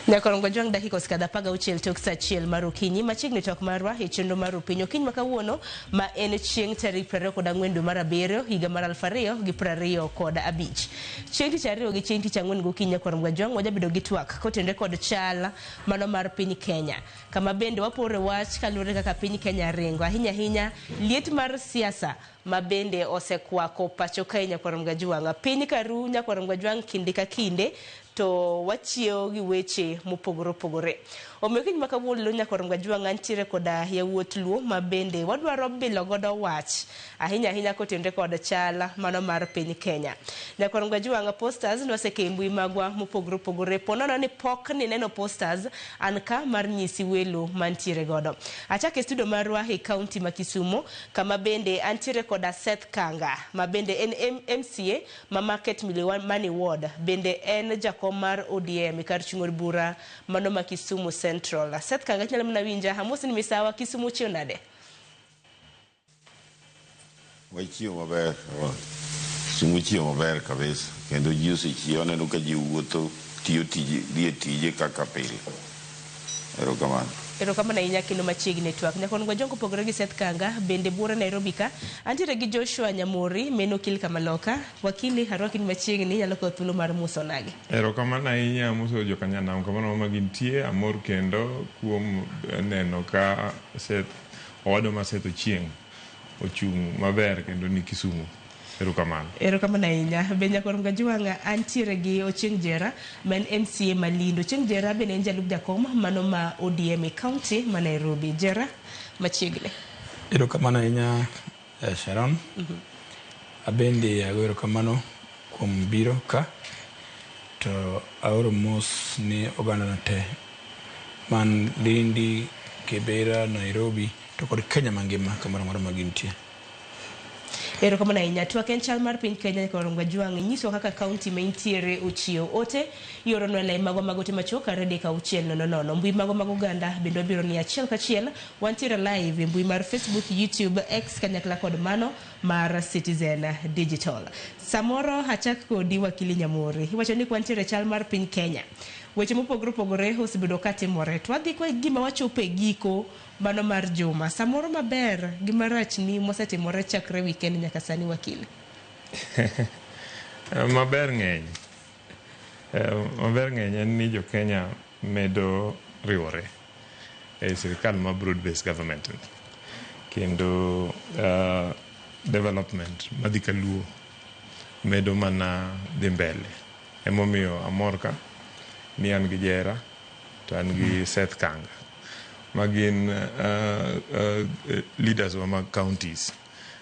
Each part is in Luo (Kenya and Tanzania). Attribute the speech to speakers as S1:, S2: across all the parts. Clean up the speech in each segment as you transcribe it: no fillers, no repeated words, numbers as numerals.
S1: Nyakorongo Jwang' dakika osekadho 16 tok saa 1 mar okinyi. Machiegni twak marwa e chenro mar Rupiny okinyi ma kawuono, ma en chieng' tarik 24 dwe mar 7 higa mar 2025. Chieng' tich ariyo gi chieng' tich ang'wen gokinyi, Nyakorongo Jwang', wajabedo gi twak kotenore kod chal mano mar piny Kenya, kama bende wapore wach kaluwore kaka piny Kenya ringo, ahinya ahinya liet mar siasa ma bende osekwako pacho kae. Nyakwar Mgajwang', piny karu, Nyakwar Mgajwang', kinde ka kinde to wachiewo gi weche mopogore opogore. Omiyo kiny ma kawuono, Nyakwar Mgajwang', antiere koda yawuot Luo ma bende wadwaro bilo godo wach, ahinya ahinya kotenore kod chal mano mar piny Kenya. Nyakwar Mgajwang', posters nwaseke e mbui magwa mopogore opogore. Po nono ni pok nineno posters, an ka mar nyisi welo mantiere godo. Achako e studio marwa e kaunti ma Kisumo, kama bende antiere koda Seth Kanga, ma bende en MCA ma Market Milimani Ward, bende en jakom mar ODM e kar chung' od bura mano ma Kisumu Central. Seth Kanga, inyalo mana winja? Amosi ni misawa. Kisumu chiew nade?
S2: Wachiewo maber. Kisumu chiewo maber kabisa, kendo ji osechiewo. Aneno ka ji wuotho, tiyo tije, dhi e tije kaka pile. Erokamano.
S1: Erokamano ahinya kendo machiegni e twak. Nyakon Gwajongo kopogore gi Seth Kanga, bende buore Nairobi ka, antiere gi Joshua Nyamori, men okil Kamaloka. Wakili, arwaki ni machiegni, inyalo kawo thuolo mar muso nagi.
S3: Erokamano ahinya, amoso jokanyanam kamoro ma gintie. Amor kendo kuom neno ka Seth, owadwa ma Seth Ochieng' ochung' maber kendo ni Kisumu. Erokamano.
S1: Erokamano ahinya. Be Nyakwar Mgajwang' antiere gi Ochieng' Jera, ma en MCA ma Lindo. Ochieng' Jera bende en jalup jakom mano ma ODM e kaunti ma Nairobi. Jera, machiegni.
S4: Erokamano ahinya, Sharon. Abende ago erokamano kuom biro ka to aoro mos ni oganda te man Lindi, Kibera, Nairobi to kod Kenya mangima kamoro amora ma gintie.
S1: Erokamano ahinya. Twak en chal mar piny Kenya. Nyakwar Mgajwang', nyiso kaka kaunti ma intiere ochiew. Ote ioronwa e lai magwa mag ote machuok 23600. Mbui magwa mag oganda bende wabiro ni achiel kachiel. Wantiere live e mbui mar Facebook, YouTube, X kanyakla kod mano mar Citizen Digital. Samoro achak kodi, Wakili Nyamori. Iwacho ni kwantiere chal mar piny Kenya, weche mopogore opogore osebedo ka timore. To wadhi kwa gima wachopo e giko mano mar juma. Samoro maber gi marach ni mosetimore chakre weekend nyaka sani, wakili.
S3: Maber ng'eny. Maber ng'eny en ni jo Kenya medo riwore e sirikal ma broad based government ni. Kendo development madhi kaluo medo mana dhi mbele. Emomiyo amor ka ni an gi Jera to an gi Seth Kanga, ma gin leaders wa mag counties,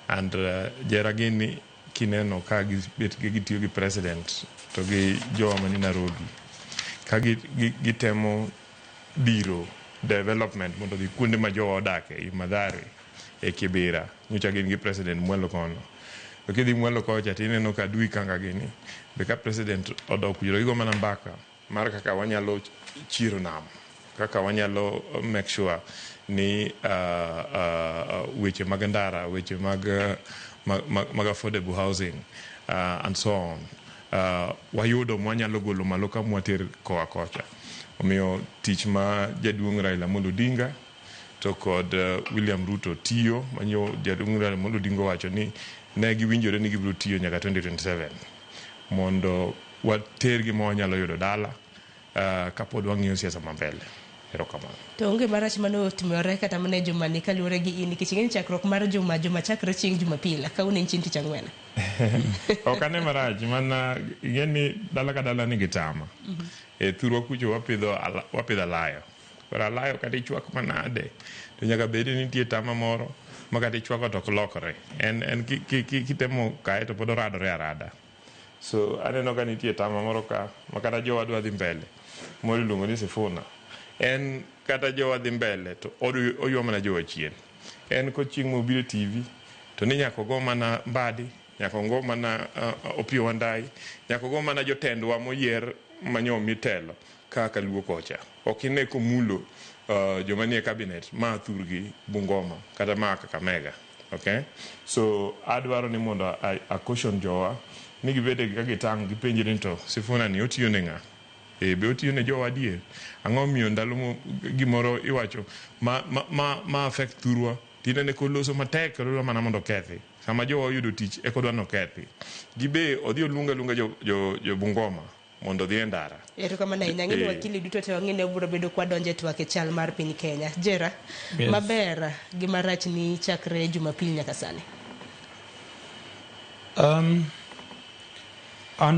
S3: and Jera gini kineno ka gibet gitiyo gi president to gi jowa mani Nairobi ka gitemo diro development mondo odhi kuonde ma jowa odake, i Mathare, e Kibera. Nyocha gin gi president mwalo kono. To kidhi mwalo kocha tineno ka Adui Kanga gini be, ka president odok kucho to gigo mana mbaka mar kaka wanyalo chiero nam, kaka wanyalo make sure ni weche mag ndara, weche mag affordable housing and so on, wayudo mwanyalo golo malo ka mwater koa kocha. Omiyo tich ma jaduong' Raila Amolo Odinga to kod William Ruto tiyo, manyo jaduong' Raila Amolo Odinga owacho ni ne giwinjore ni gibiro tiyo nyaka 2027 mondo water gima wanyalo yudo dala kapod wang'iyo siasa ma mbele. Erokamano.
S1: To onge marach mane otimore kata mana e jumani kaluwore gi in, nikech ing'e ni chakruok mar juma, juma chakre chieng' Jumapil, kawuono en chieng' tich ang'wen.
S3: Ok ane marach, mana ing'e ni dala ka dala nigi tama. E thurwa kucho wapidho alayo. Koro alayo kata ichwak manade to nyaka bed ni nitie tama moro ma kata ichwako to ok lokre. En kitemo kaye to pod oradore arada. So aneno ka nitie tama moro ka ma kata jowa dwa dhi mbele, moro iluongo ni Sifuna. En kata jowa dhi mbele to oywa mana jowa chien. En ko chieng' mobiro e TV to ni nyaka ogo mana Mbadi, nyaka ogo mana Opiyo Wandayi, nyaka ogo mana jotendwa moyier manyo omi telo kaka Luo kocha. Ok ine komulo joma nie cabinet ma thurgi Bungoma kata ma Kakamega. Okay? So adwaro ni mondo a caution jowa ni gibed ka gitang' gipenjre ni to Sifuna ni otiyo ne ng'a? E, be otiyo ne jowa adier? Ang'o miyo ndalo mo gimoro iwacho ma affect thurwa tinene koloso matek odwa mana mondo okethi. Sama jowa oyudo tich eka odwa nokethi. Gibe odhi oluong aluonga jo Bungoma mondo odhi e ndara.
S1: Erokamano ahinya. Ang'e ni wakili duto te wang'e ni wabiro bedo kwadonjo e twak e chal mar piny Kenya. Jera,
S4: Yes.
S1: maber gi marach ni chakre Jumapil nyaka sani.
S4: An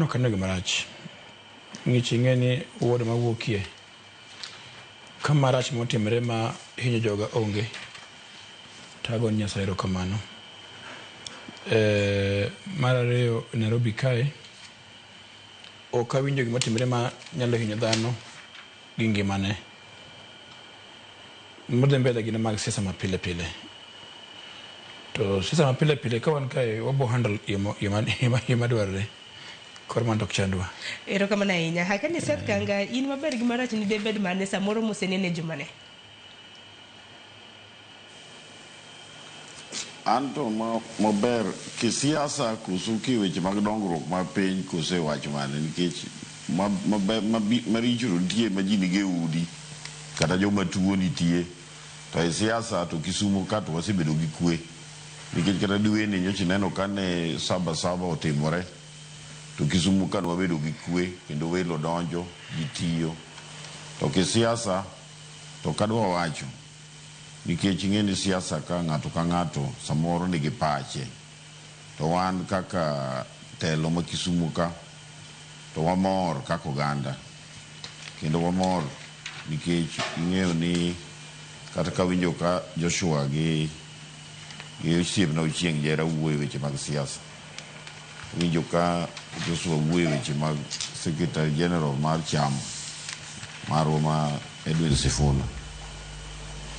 S4: ok aneno gima rach. Ng'ich ing'e ni ward mawuokie ka marach motimre ma hinyo joga onge to ago ne Nyasaye erokamano. Mar ariyo Nairobi kae ok awinjo gima otimre ma nyalo hinyo dhano gi ngimane. Modhi mbele gin mag siasa ma pile pile. To siasa ma pile pile ka wan kae wabo handle yo madwarore. Koro mano to ok chandwa.
S1: Erokamano ahinya. Hakani Seth Kanga, in maber gi marach ni debed mane samoro mosenene jumane?
S2: An to maber kisiasa koso kiweche mag dongruok mar piny koso e wach mane nikech maricho to nitie ma ji nigi e udi kata joma tuo nitie to e siasa to Kisumo ka to wasebedo gi kwe nikech kata dweni nyocha ineno kane saba saba otimore to Kisumo ka wabedo gi kwe kendo welo donjo ji tiyo to kisiasa to kadwa wacho nikech ing'e ni siasa ka ng'ato ka ng'ato samoro nigi pache to wan kaka telo ma Kisumu ka to wamor kaka oganda kendo wamor nikech ing'eyo ni kata ka winjo ka Joshua gi osiepna Ochieng' Jera wuoyo weche mag siasa winjo ka Joshua wuoyo weche mag Secretary General mar chama marwa ma Edwin Sifuna.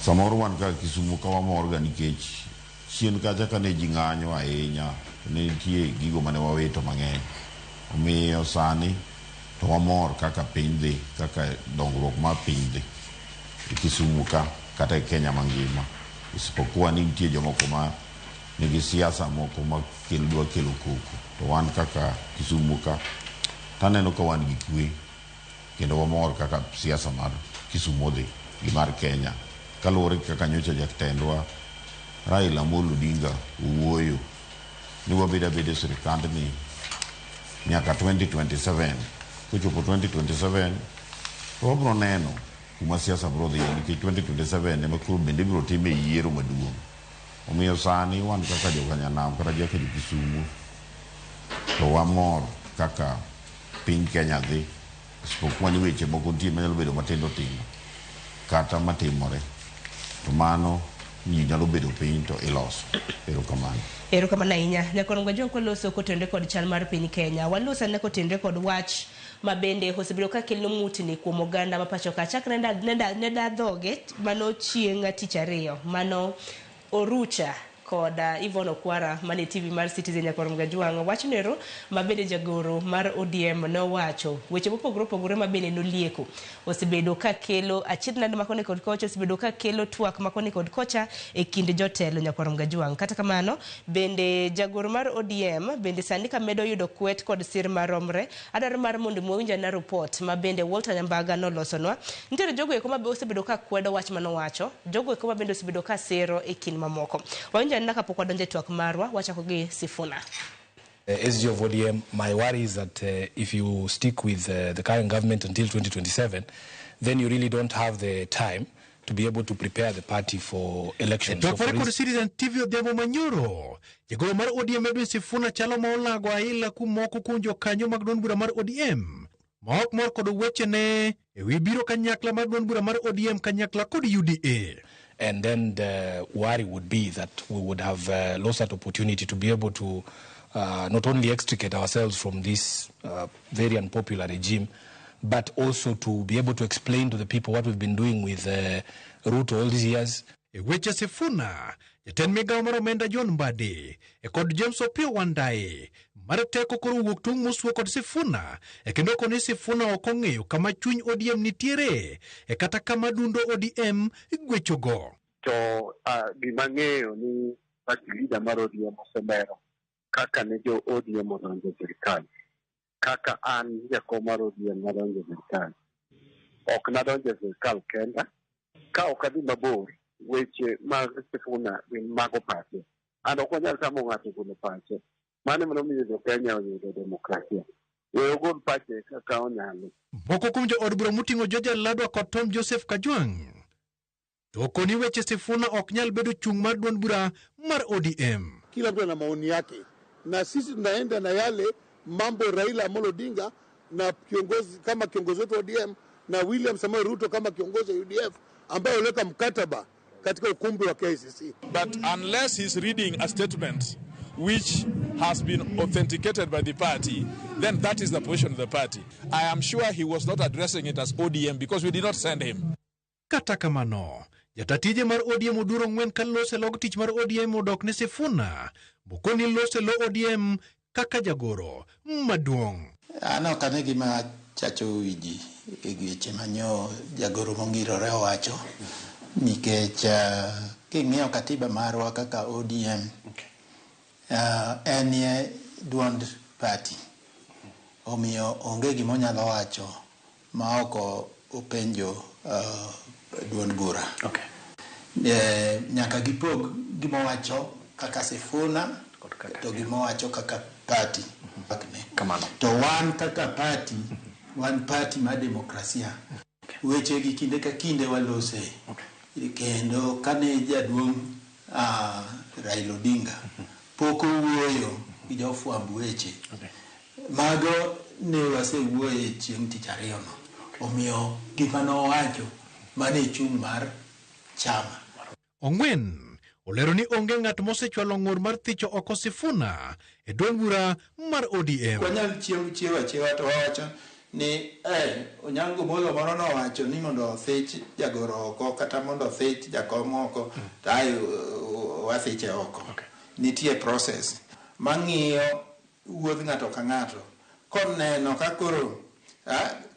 S2: Samoro wan kaka Kisumu ka wamor ga nikech chien kacha kane ji ng'anyo ahinya to ne nitie gigo mane wawito mang'eny. Omiyo sani to wamor kaka piny dhi, kaka dongruok mar piny dhi e Kisumu ka kata e Kenya mangima. Isipokuwa ni nitie jomoko ma nigi siasa moko ma dwa kelo koko. To wan kaka Kisumu ka taneno ka wan gi kwe kendo wamor kaka siasa mar Kisumu odhi gi mar Kenya. Kaluwore gi kaka nyocha jatendwa Raila Amolo Odinga owuoyo ni wabed abeda e sirikandni nyaka 2027. Kochopo 2027 to wabiro neno kuma siasa biro dhiye nikech 2027 ema koro bende ibiro time yiero maduong'. Omiyo sani wan kaka jokanyanam kata kaka jo Kisumu to wamor kaka piny Kenya dhi isipokuwa ni weche moko nitie manyalo bedo matindo tindo kata matimore to mano ji nyalo bedo piny to iloso. Erokamano.
S1: Erokamano ahinya. Nyakorongo Jong kwaloso kotenore kod chal mar piny Kenya. Waloso ane kotenore kod wach ma bende osebedo ka kelo mutni kuom oganda ma pacho ka. Chakre ne da dhoge mano chieng' tich ariyo mano Orucha kod Yvonne Okwara mane TV mar Citizen Nyakorom Gajwang' wachnero ma bende jagoro mar ODM nowacho weche mopogore opogore ma bende nolieko osebedo ka kelo achiedh nade makoni kod kocha osebedo ka kelo twak makoni kod kocha e kind jotelo Nyakorom Gajwang'. Kata kamano bende jagoro mar ODM bende sani ka medo yudo kwet kod sir maromre adwaro mar mondo mwawinj ane report ma bende Walter Nyambaga nolosonwa. Nitiere jogo eko ma be osebedo ka kwedo wach manowacho, jogo eko ma bende osebedo ka siro e kind mamoko. Wawinj anena kapok wadonjo e twak marwa, wachako gi Sifuna.
S5: SG of ODM, my worry is that if you stick with the current government until 2027, then you really don't have the time to be able to prepare the party for elections.
S6: Twak mare kod Citizen TV odhiambo manyoro, jagoro mar ODM Edwin Sifuna chalo ma olago aila kuom moko kuom jokanyo mag duond bura mar ODM ma ok mor kod wechene ewi biro kanyakla mar duond bura mar ODM kanyakla kod UDA.
S5: And then the worry would be that we would have lost that opportunity to be able to not only extricate ourselves from this very unpopular regime, but also to be able to explain to the people what we've been doing with Ruto all these years.
S6: E weche Sifuna, jatend migawo mar omenda John Mbadi e kod James Opiyo Wandayi mar teko koro wuok tung' mosuo kod Sifuna e kendo koni Sifuna ok ong'eyo kama chuny ODM nitiere e kata kama dundo ODM gwechogo.
S7: To gima ng'eyo ni party leader mar ODM oselero kaka ne jo ODM odonjo e sirikal. Kaka an jakom mar ODM nadonjo e sirkal. Ok nadonjo e sirkal kenda. Ka ok adhi mabor, weche mag Sifuna gin mago pache. And ok wanyal tamo ng'ato golo pache. Mano ema nomiyo jo Kenya oyudo demokrasia. We ogol pache kaka onyalo.
S6: Moko kuom jood bura moting'o George Aladwa kod Tom Joseph Kajwang' to okoni weche Sifuna ok nyal bedo chung' mar duond bura mar ODM.
S8: Kila mtu ana maoni yake, na sisi tunaenda na yale mambo Raila Amolo Odinga na kiongozi kama kiongozi wetu wa ODM na William Samoei Ruto kama kiongozi wa UDF ambaye waliweka mkataba katika ukumbi wa KICC.
S9: But unless he's reading a statement which has been authenticated by the party, then that is the position of the party. I am sure he was not addressing it as ODM because we did not send him.
S6: Kata kamano, jata tije mar ODM Oduor Ong'wen ka lose log tich mar ODM odok ne Sifuna, mokoni lose lo ODM kaka jagoro maduong'.
S10: An ok ane gima chacho wi ji e weche manyo jagoro mongirore owacho nikech king'iyo katiba marwa kaka ODM en duond party omiyo onge gima onyalo wacho ma ok openjo duond bura. Nyaka gipog gimowacho kaka Sifuna to gimowacho kaka party. To wan kaka party, wan party mar demokrasia. Weche gi kinde ka kinde walose. Kendo kane jaduong' Raila Odinga pok owuoyo gi jofwamb weche. Mago ne wasewuoye chieng' tich ariyo no. Omiyo gima nowacho mano e chung' mar chama.
S6: Ong'wen olero ni onge ng'at mosechwalo ng'ur mar thicho oko Sifuna e duond bura mar ODM.
S10: Wanyal chiew achiewa to wawacho ni Onyango Omolo moro nowacho ni mondo othich jagoro oko kata mondo othich jakom oko to ae wathiche oko. Nitie process mang'iyo wuodh ng'ato ka ng'ato koneno ka koro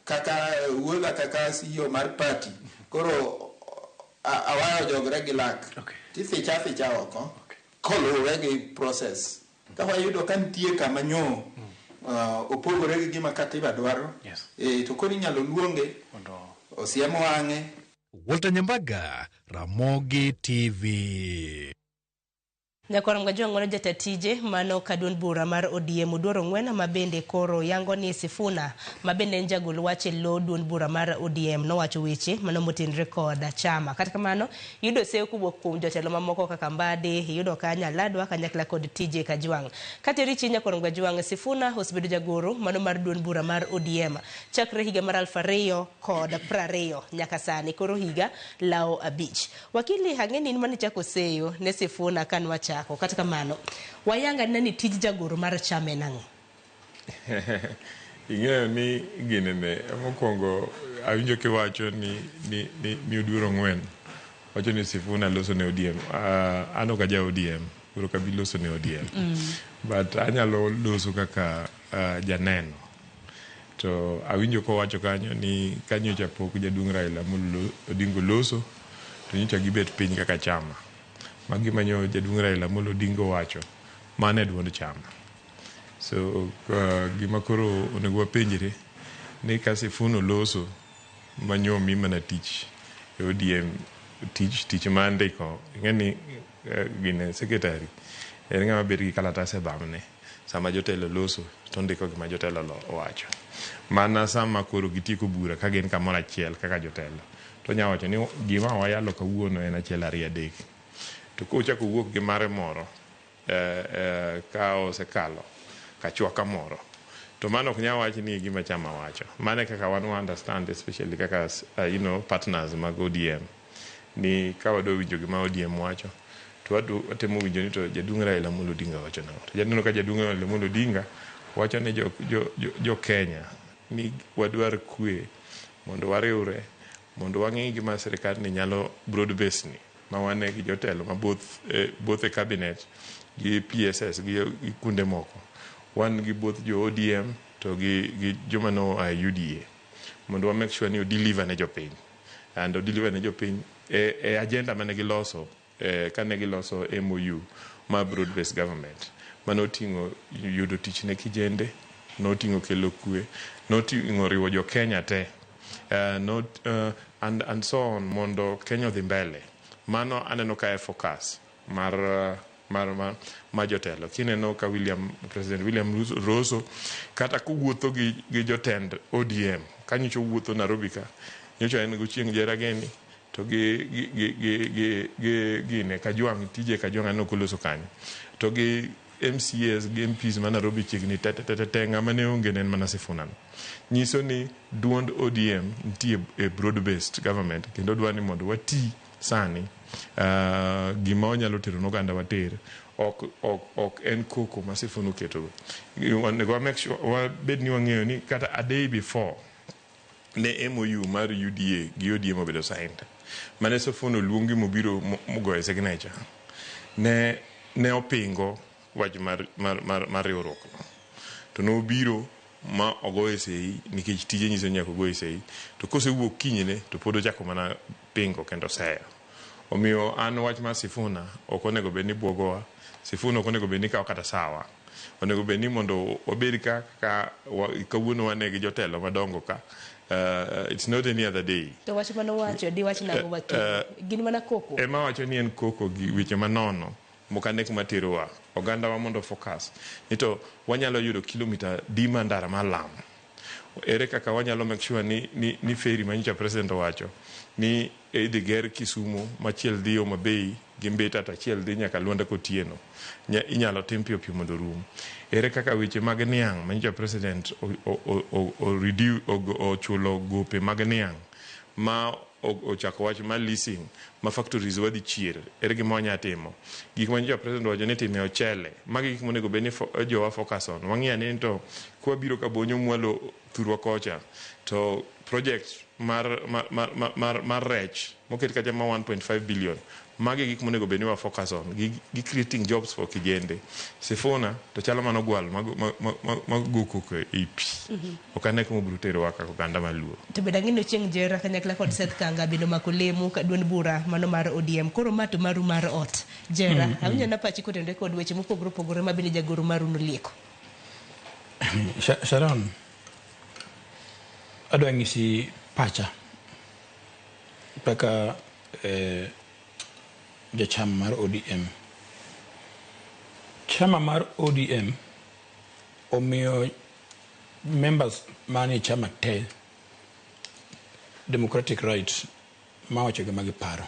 S10: kaka wuodha kaka CEO mar party koro awayo jogre gi lak tithicha athicha oko koluwore gi process. Ka wayudo ka nitie kama nyo opogore gi gima katiba dwaro, to koro inyalo luonge osiem wang'e.
S6: Walter Nyambaga, Ramogi TV.
S1: Nyakwar Mgajwang' mano jata tije mano ka duond bura mar ODM Oduor Ong'wen ma bende koro yango ni Sifuna ma bende en jagol wach e lo duond bura mar ODM nowacho weche mano motenre kod chama. Kata kamano yudo seyo kowuok kuom jotelo mamoko kaka Mbadi, iyudo ka Nyaladwa kanyakla kod TJ Kajwang'. Kateri chi Nyakwar Mgajwang', Sifuna osebedo jagoro mano mar duond bura mar ODM chakre higa mar 2020 nyaka sani koro higa lawo 5. Wakili ang'e ni in mane ichako seyo ne Sifuna kanwacha. Kata kamano wayanga ni tij jagoro mar chama en ang'o?
S3: Ing'eyo ni ginene mokwongo awinjo kiwacho ni Oduor Ong'wen wacho ni Sifuna loso ne ODM. An ok aja ODM, koro ok abi loso ne ODM. But anyalo loso kaka janeno. To awinjo kowacho kanyo ni kanyocha pok jaduong' Raila Amolo Odinga loso to nyocha gibet piny kaka chama. Magi manyo jaduong' Raila Amolo Odinga owacho mano e duond chama. So gima koro onego wapenjre ni ka Sifuna oloso manyo omi mana tich e ODM, tich mar ndiko, ing'e ni gine secretary en ng'ama bet gi kalatas e bamne sama jotelo loso to ondiko gima jotelo owacho. Mana sama koro gitieko bura ka gin kamoro achiel kaka jotelo to onya wacho ni gima wayalo kawuono en 1 2 3. To kochako wuok gi mare moro ka osekalo kachwaka moro to mano ok nyal wach ni gima chama wacho. Mano e kaka wan wa understand, especially kaka you know, partners mag ODM ni ka wadwa winjo gima ODM wacho to watemo winjo ni to jaduong' Raila Amolo Odinga wacho nang'o. To janeno ka jaduong' Raila Amolo Odinga wacho ne jo Kenya ni wadwar kwe mondo wariwre mondo wang'i gima sirikal ni nyalo broad base ni ma wane gi jotelo ma both e cabinet gi PSS gi kuonde moko. Wan gi both jo ODM to gi joma no a UDA mondo wa make sure ni o deliver ne jopiny and o deliver ne jopiny e agenda mane giloso kane giloso MOU mar broad based government mane oting'o yudo tich ne kijende, Noting'o kelo kwe, noting'o riwo jo Kenya te, not, and so on, mondo Kenya odhi mbele. Mano aneno ka e focus mar jotelo. Kineno ka William, President William Ruto kata kowuotho gi jotend ODM ka nyocha owuotho Nairobi, ka nyocha en go chieng' Jerageni to gi gine Kajwang', tije Kajwang' aneno koloso kanyo, to gi MCAs gi MPs ma Nairobi chiegni te te te te, ng'ama ne onge ne en mana Sifuna no. Nyiso ni duond ODM nitie e broad based government kendo dwa ni mondo wati sani. Gima wanyalo tero n'oganda water ok en koko ma Sifuna oketo. Onego wa make sure wabed ni wang'eyo ni kata a day before ne MOU mar UDA gi ODM obedo signed, mane Sifuna oluongi mobiro mogoye signature, ne opingo wach mar riwruok no, to nobiro ma ogoye sei nikech tije nyiso ni nyaka ogoye sei. To kosewuok kinyne to pod ochako mana pingo kendo seyo. Omiyo an wach mar Sifuna ok onego bed ni buogowa. Sifuna ok onego bed ni kawo kata sawa. Onego bed ni mondo wabed ka kawuono wane gi jotelo madongo ka. It's not any other day.
S1: To wach manowacho diwach nang'o wakili? Gin mana koko.
S3: Ema wacho ni en koko gi weche manono mokane kuma terowa. Oganda wa mondo focus ni to wanyalo yudo kilomita di mar ndara mar lam. Ere kaka wanyalo make sure ni ferry manyocha president owacho ni idhi ger Kisumu, machiel dhi Homa Bay gi Mbita, to achiel dhi nyaka Luanda Kotieno, inyalo tim piyo piyo mondo orum. Ere kaka weche mag niang' manyocha president ochulo gope mag niang' ma ochako wach mar leasing ma factories wadhi chier, ere gima wanya timo? Gik ma nyocha president owacho ni time ochele, magi gik monego bed ni jowa focus on. Wang'iyo ane ni to kwabiro ka bonyo mwalo thurwa kocha to project mar rech moket kacha ma 1.5 billion, magi gik monego bed ni wa focus on gi creating jobs for kijende. Sifuna to chalo mana ogwal ma go koko ei pi. Ok ane kuma obiro terowa kaka oganda maluo.
S1: To bende ang'e ni chieng' Jera kanyakla kod Seth Kanga bende omako lemo ka duond bura mano mar ODM. Koro ma to maru mar ot. Jera, awinjo na pachi kotenore kod weche mopogore opogore ma bende jagoro maru nolieko.
S4: Sharon, adwa ng'isi pacha kaka jachama mar ODM. Chama mar ODM omiyo members manie chama te democratic right ma wacho gima giparo.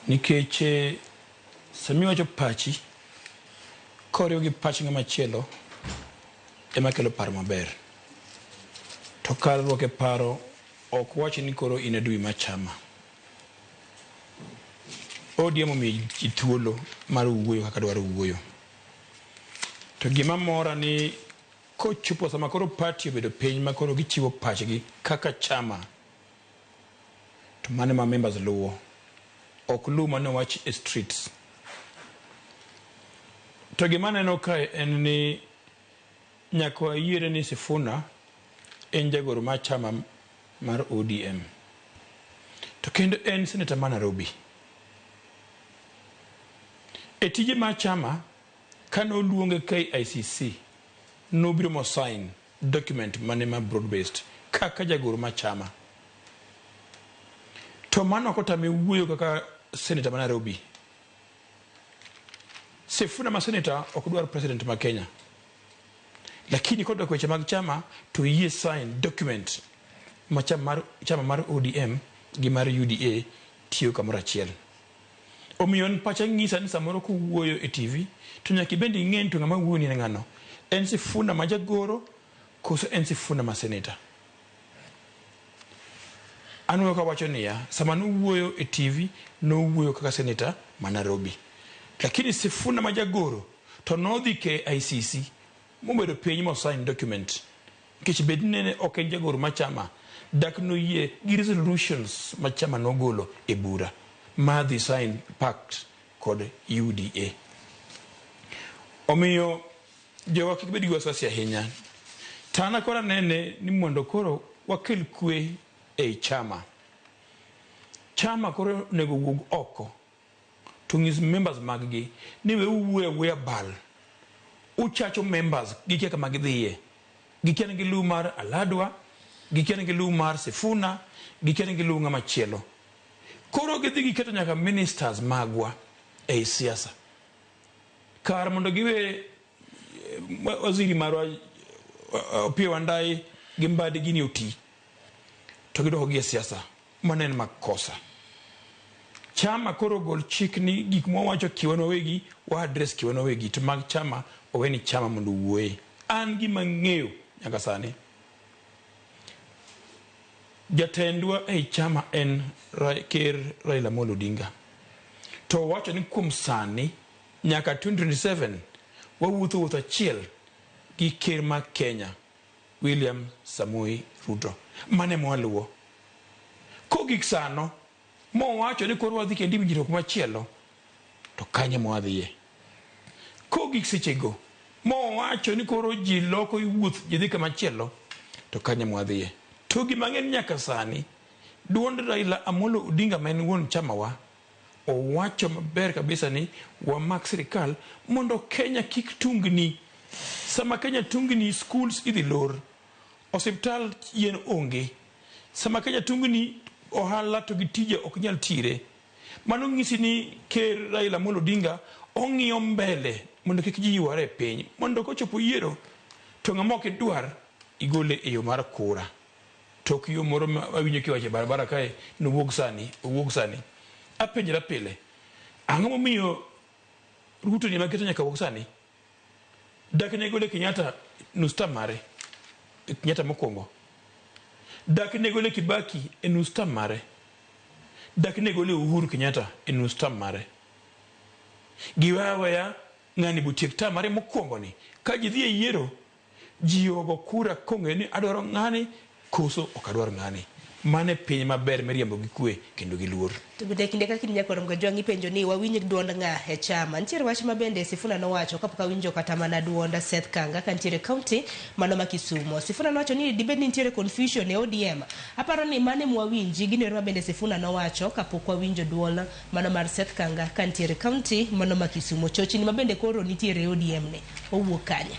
S4: Nikech sami wacho pachi koriw gi pach ng'ama chielo ema kelo paro maber. To kar ruok e paro ok wach ni koro in adui mar chama. ODM omiyo ji thuolo mar wuoyo kaka dwaro wuoyo. To gima mora ni kochopo sama koro party obedo piny ma koro gichiwo pachgi kaka chama, to mano ma members luwo. Ok luw mane wach e streets. To gima aneno kae en ni nyaka wayiere ni Sifuna en jagoro mar chama mar ODM. To kendo en senator ma Nairobi. E tije mar chama, kane oluonge KICC, nobiro mo sign document mane ma broad based kaka jagoro mar chama. To mano ok otame wuoyo kaka senator ma Nairobi. Sifuna ma senator ok dwar president ma Kenya. Lakini kodok weche mag chama to yie sign document ma chama mar ODM gi mar UDA tiyo kamoro achiel. Omiyo en pacha ng'isa ni samoro kowuoyo e TV to nyaka ibed ing'e ni to ng'ama wuoyo ni en ng'ano. En Sifuna ma jagoro koso en Sifuna ma senator? Anwang'o kawacho niya, sama nowuoyo e TV nowuoyo kaka senator ma Nairobi. Lakini Sifuna ma jagoro to nodhi KICC mobedo piny mo sign document. Nikech bed ni nene ok en jagoro mar chama, dak noyie gi resolutions ma chama nogolo e bura ma dhi sign pact kod UDA. Omiyo jowa kik bed gi wasiwasi ahinya. To an koro anene ni mondo koro wakel kwe ei chama. Chama koro onego wuog oko to nyis members mag gi ni we uwuoyo awuoya bal. Uchacho members gikia kama gidhiye. Gikia ni giluw mar Aladwa, gikia ni giluw mar Sifuna, gikia ni giluw ng'ama chielo. Koro gidhi giketo nyaka ministers magwa ei siasa. Kar mondo giwe waziri marwa Opiyo Wandayi gi Mbadi gini oti, to gidwoko gi e siasa. Mano en makosa. Chama koro ogol chik ni gik mwawacho kiwan wawegi, wa address kiwan wawegi, to mag chama owe ni chama mondo owuoye. An gima ang'eyo nyaka sani, jatendwa ei chama en Ker Raila Amolo Odinga. To owacho ni kuom sani nyaka 2027 wawuotho wuoth achiel gi ker mar Kenya William Samoei Ruto. Mano ema waluwo. Kogik sano, mowacho ni koro wadhi kendo e winjruok machielo, to kanyo ema wadhiye. Kogik sechego, mowacho ni koro ji loko wuoth ji dhi kamachielo, to kanyo ema wadhiye. To gima ang'e ni nyaka sani, duond Raila Amolo Odinga ma en wuon chamawa, owacho maber kabisa ni wamak sirikal mondo Kenya kik tungni. Sama Kenya tungni, schools idhi lor, osiptal yien onge. Sama Kenya tungni, ohala to gi tije ok nyal tire. Mano nyisi ni Ker Raila Amolo Odinga ong'iyo mbele mondo kik ji yware e piny. Mondo kochopo yiero to ng'ama ok idwar igole e yo mar kura. To ok yo moro ma awinjo kiwacho e barabara kae ni owuog sani, owuog sani. Apenjora pile, ang'o momiyo Ruto ni ema keto nyaka wuog sani? Dak ne gole Kenyatta nus term mare, Kenyatta mokwongo. Dak ne gole Kibaki e nus term mare. Dak ne gole Uhuru Kenyatta e nus term mare. Giweya aweya ng'ani botiek term mare mokwongo ni. Ka ji dhi e yiero, ji ogo kura kong'eyo ni adwaro ng'ani koso ok adwar ng'ani. Mano e piny maber miriembo gi kwe kendo gi luor.
S1: To bende kinde ka kinde nyakwar Mgajwang' ipenjo ni wawinj duond ng'a e chama. Nitiere wach ma bende Sifuna nowacho kapok awinjo kata mana duond Seth Kanga ka nitiere county mano ma Kisumo. Sifuna nowacho ni dibed ni nitiere confusion e ODM. Aparo ni mano ema wawinji gino ero ma bende Sifuna nowacho kapok wawinjo duol mano mar Seth Kanga ka nitiere county mano ma Kisumo. Chochni ma bende koro nitiere e ODM ni owuok kanye?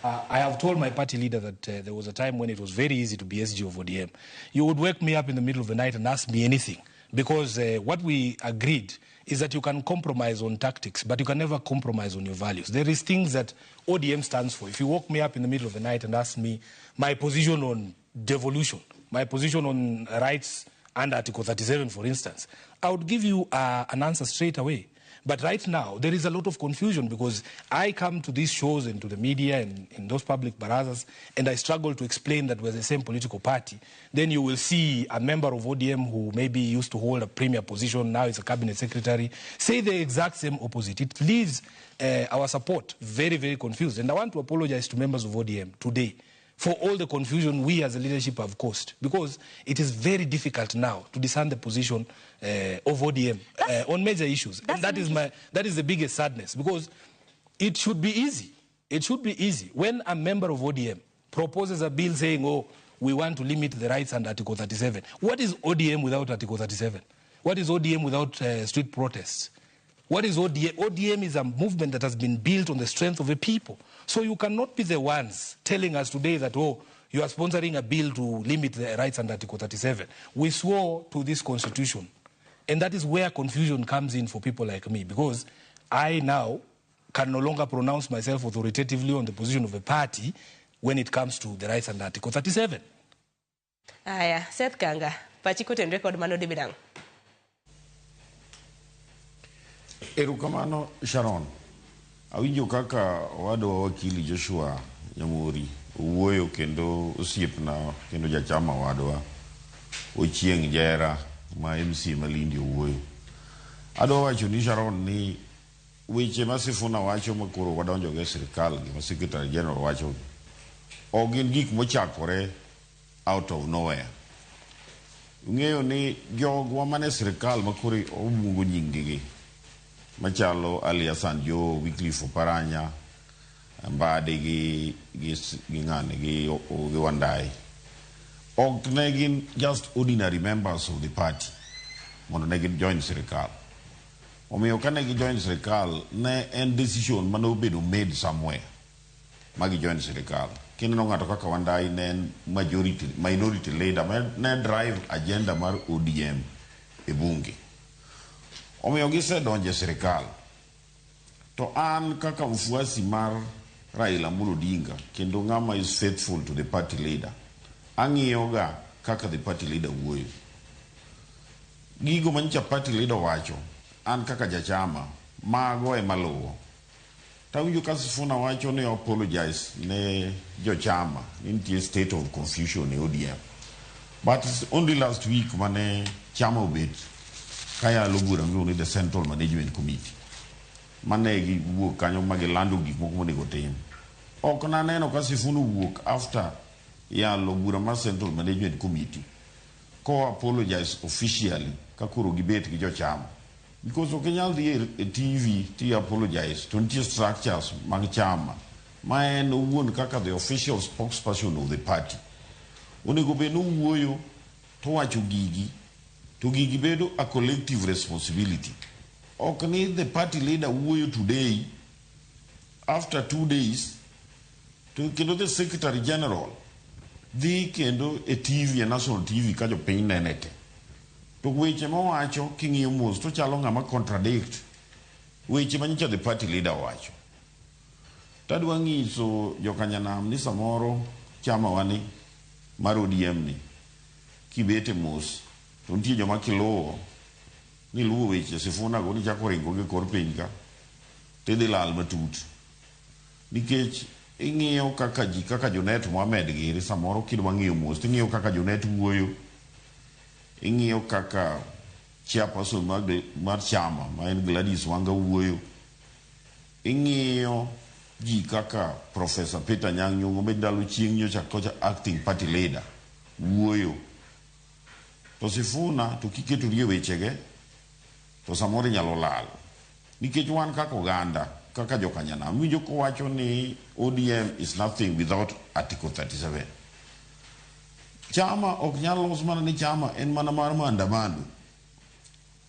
S5: I have told my party leader that there was a time when it was very easy to be SG of ODM. You would wake me up in the middle of the night and ask me anything, because what we agreed is that you can compromise on tactics, but you can never compromise on your values. There is things that ODM stands for. If you woke me up in the middle of the night and asked me my position on devolution, my position on rights under Article 37, for instance, I would give you an answer straight away. But right now, there is a lot of confusion because I come to these shows and to the media and in those public barazas, and I struggle to explain that we're the same political party. Then you will see a member of ODM who maybe used to hold a premier position, now is a cabinet secretary, say the exact same opposite. It leaves our support very, very confused. And I want to apologize to members of ODM today for all the confusion we as a leadership have caused, because it is very difficult now to discern the position of ODM on major issues. And that is the biggest sadness, because it should be easy. It should be easy. When a member of ODM proposes a bill saying, oh, we want to limit the rights under Article 37. What is ODM without Article 37? What is ODM without street protests? What is ODM? ODM is a movement that has been built on the strength of the people. So you cannot be the ones telling us today that, oh, you are sponsoring a bill to limit the rights under Article 37. We swore to this constitution. And that is where confusion comes in for people like me, because I now can no longer pronounce myself authoritatively on the position of a party when it comes to the rights under Article 37.
S1: Aya, Seth Kanga, pachi kotenre kod mano dibed ang'o?
S2: Erokamano Sharon. Awinjo kaka owadwa wakili Joshua Nyamori owuoyo kendo osiepna kendo jachama wadwa Ochieng' Jera ma MC Malindi owuoyo. Adwa wacho ni Sharon ni weche ma Sifuna wacho ma koro wadonjo go e sirikal gi ma Secretary General wacho ok gin gik mochakore out of nowhere. Ung'eyo ni jogwa mane sirikal ma koro obungo nying-gi machalo Ali Hassan Joho, Wycliffe Oparanya, Mbadi gi ng'ane gi Wandayi ok ne gin just ordinary members of the party mondo ne gi join sirikal. Omiyo kane gi join sirikal, ne en decision mane obedo made somewhere ma gi join sirikal. Kineno ng'ato kaka Wandayi ne en majority, minority leader ma ne drive agenda mar ODM e bunge. Omiyo gisedonjo e sirikal. To an kaka mfuasi mar Raila Amolo Odinga kendo ng'ama is faithful to the party leader, ang'iyo ga kaka the party leader wuoyo. Gigo manyicha party leader owacho, an kaka jachama, mago ema luwo. Tawinjo ka Sifuna wacho ni apologize ne jochama ni nitie state of confusion e ODM. But it's only last week mane chama obet kayalo bura miluongo ni the Central Management Committee. Mane giwuok kanyo ma gilando gik moko monego tim. Ok naneno ka Sifuna owuok after yalo bura mar Central Management Committee ko apologize officially ka koro gibet gi jochama. Because ok inyal dhi e TV ti apologize to nitie structures mag chama ma en owuon kaka the official spokesperson of the party. Onego bed ni owuoyo to wacho gigi to gigi bedo a collective responsibility. Ok ni the party leader wuoyo today after 2 days to kendo the secretary general dhi kendo e TV, e national TV ka jopiny nene te. To weche mowacho king'iyo mos to chalo ng'ama contradict weche manyicha the party leader owacho. Tadwa ng'iso jokanyanam ni samoro chama wani mar ODM ni kibete mos to nitie joma kiluwo ni luwo weche Sifuna go ni chako ringo gi kor piny ka tidhi lal matut. Nikech ing'iyo kaka ji kaka Junet Mohamed giri samoro kidwa ng'iyo mos ting'iyo kaka Junet wuoyo, ing'iyo kaka chairperson mar chama ma en Gladys Wanga wuoyo, ing'iyo ji kaka Professor Peter Anyang' Nyong'o ma ndalo chieng' nyocha kocha acting party leader wuoyo. To Sifuna to kiketori e wechege to samoro inyalo lal. Nikech wan kaka oganda, kaka jokanyanam, winjo kowacho ni ODM is nothing without Article 37. Chama ok nyal los mana ni chama en mana mar maandamano.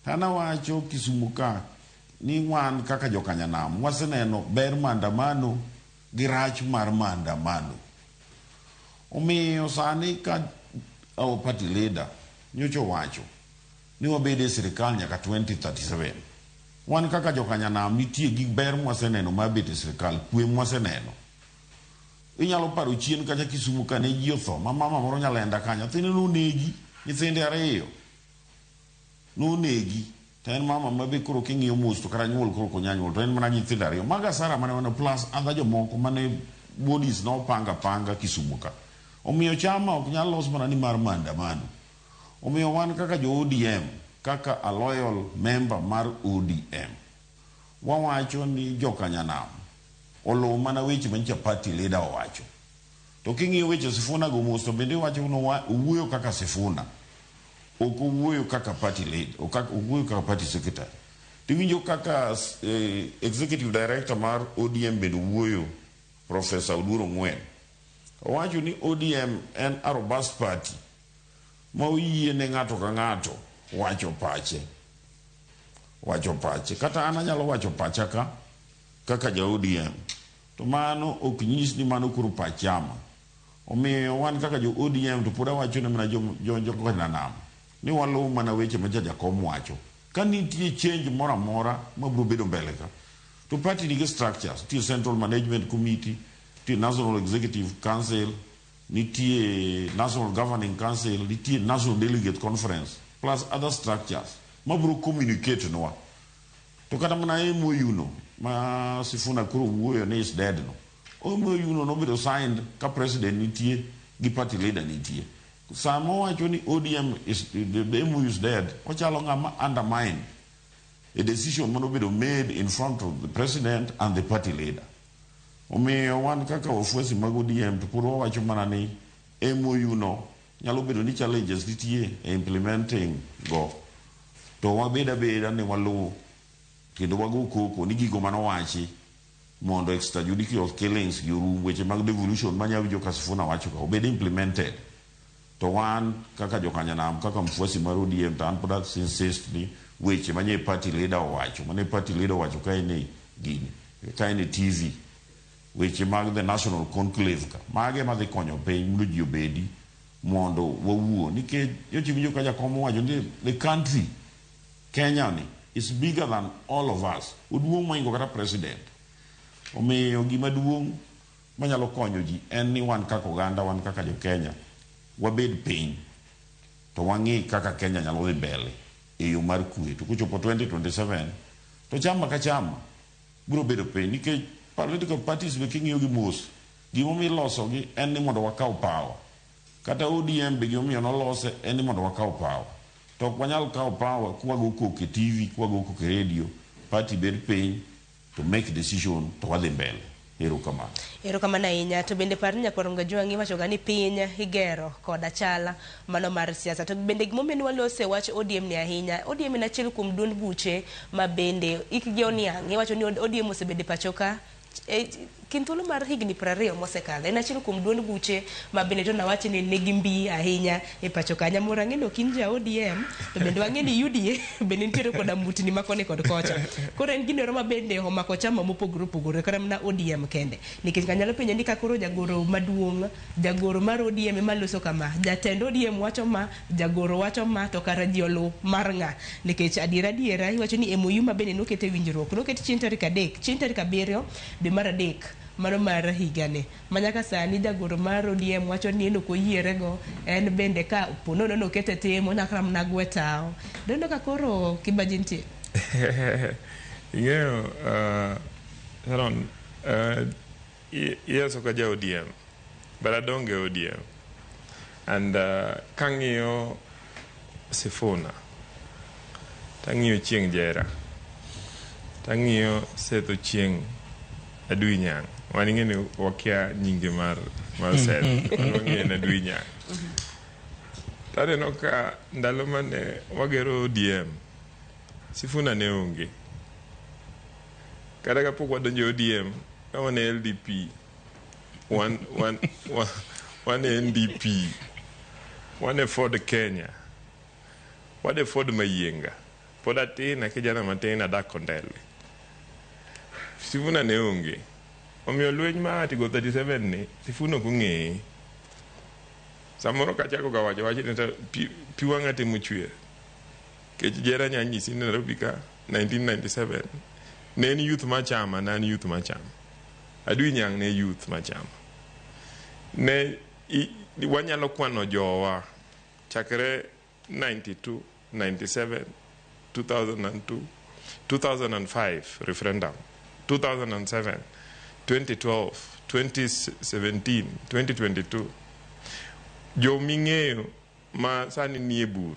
S2: Tanawacho Kisumu ka ni wan kaka jokanyanam waseneno ber maandamano gi rach mar maandamano. Omiyo sani ka our party leader nyocha owacho ni wabed e sirikal nyaka 2037. Wan kaka jokanyanam nitie gi ber mwaseneno mar bet e sirikal, kwe mwaseneno. Inyalo paro chien kacha Kisumu ka ne ji otho, ma mama moro nyalenda kanyo, nyathine nonegi, nyithinde ariyo nonegi. To en mama ma be koro king'iyo mos to kata nyuol koro ok onyal nyuol, to en mana nyithindo ariyo. Mago asara mane wan plus other jomoko mane bodies nopang apanga Kisumu ka. Omiyo chama ok nyal los mana ni mar maandamano. Omiyo wan kaka jo ODM, kaka a loyal member mar ODM, wawacho ni jokanyanam oluw mana weche manyicha party leader owacho. To king'iyo weche Sifuna go mos to bende iwacho ni owuoyo kaka Sifuna. Ok owuoyo kaka party leader, ok owuoyo kaka party secretary. Tiwinjo kaka executive director mar ODM bende owuoyo, Professor Oduor Ong'wen. Owacho ni ODM en a robust party ma oyie ne ng'ato ka ng'ato wacho pache. Wacho pache. Kata an anyalo wacho pacha ka kaka ja ODM. To mano ok nyis ni mano koro pach chama. Omiyo wan kaka jo ODM to pod awacho ne mana jo nam ni waluw mana weche ma jakom wacho. Ka nitie change moro amora mabiro bedo mbele ka, to party nigi structures. Nitie Central Management Committee, nitie National Executive Council, nitie National Governing Council, nitie National Delegate Conference, plus other structures mabiro communicate nwa. To kata mana MOU no ma Sifuna koro wuoyo ni is dead no. MOU no nobedo signed ka president nitie gi party leader nitie. Sama owacho ni ODM is the MOU is dead, ochalo ng'ama undermine a decision manobedo made in front of the president and the party leader. Omiyo wan kaka wafuasi mag ODM to pod wawacho mana ni MOU no nyalo bedo ni challenges nitie e implementing go. To wabed abeda ni waluw kendo wago koko ni gigo manowachi mondo extrajudicial killings gi orum, weche mag devolution manya winjo ka Sifuna wacho ka obed implemented. To wan kaka jokanyanam, kaka mfuasi mar ODM, to an pod insist ni weche manye party leader owacho, mane party leader owacho ka en e gini, ka en e TV, weche mag the national conclave ka, mage madhi konyo piny mondo ji obedi mondo wawuo, nikech nyocha iwinjo ka jakom owacho ni the country Kenya ni is bigger than all of us, oduong' mohingo kata president. Omiyo gima duong' manyalo konyo ji en ni wan kaka oganda, wan kaka jo Kenya, wabed piny to wang'i kaka Kenya nyalo dhi mbele e yo mar kwe. To kochopo 2027 to chama ka chama biro bedo piny, nikech political parties be king'iyo gi mos, gimomiyo ilosogi en ni mondo wakaw power. Kata ODM be gimomiyo nolose en ni mondo wakaw power. To ok wanyal kawo power kwago koko e TV, kwago koko e radio, party bed piny to make decision to wadhi mbele. Erokamano.
S1: Erokamano ahinya. To bende par ni nyakwar Ngajwang' iwachoga ni piny igero kod achala mano mar siasa. To bende gimomiyo ne walose wach ODM ni ahinya, ODM en achiel kuom duond buche ma bende ikgi oniang'. Iwacho ni ODM osebedo e pacho ka e kind thuolo mar higni 20 mosekalo. En achiel kuom duond buche ma bende to nawach ni nigi mbi ahinya e pacho ka. Nyamoro ang'e ni ok in ja ODM, to bende wang'e ni UDA bende nitiere koda mutni ma koni kod kocha. Koro en gino ma bende omako chama mopogore opogore kata mana ODM kende. Nikech ng'anyalo penjo ni ka koro jagoro maduong', jagoro mar ODM ema loso kama, jatend ODM wacho ma, jagoro wacho ma, to kara ji oluw mar ng'a? Nikech adiera adiera iwacho ni MOU ma bende noket e winjruok, noket chieng' tarik 3, chieng' tarik 7 dwe mar 3 mano mar higani. Ma nyaka sani jagoro mar ODM wacho ni en ok oyierego, en bende ka po nono nokete tim, onyalo mana gwe tao. Doneno ka koro kibaji nitie.
S3: Ing'eyo, Sharon, yes, ok aja ODM, but adongo e ODM. And kang'iyo Sifuna, tang'iyo Chieng' Jera, tang'iyo Seth Ochieng' Adui Nyang'. Wan ing'e ni wakia nyinge mar Seth, wan wang'eyo en Adui Nyang'. Taneno ka ndalo mane wagero ODM, Sifuna ne onge. Kata kapok wadonjo e ODM, ka wan e LDP, wan e NDP, wan e Ford Kenya, wan e Ford Mayienga. Pod atin, kijana matin adak Kondele. Sifuna ne onge. Omiyo lweny mar Article 37 ni, Sifuna ok ong'eye. Samoro kachako ga wacho wachni to pi wang'a temo chwer. Nikech Jera nya nyisi ni Nairobi ka 1997 ne en youth mar chama, ne an youth mar chama. Adui Nyang' ne youth mar chama. Ne wanyalo kwano jowa chakre 92, 97, 2002, 2005 referendum, 2007, 2012, 2017, 2022. Joming'eyo ma sani nie bur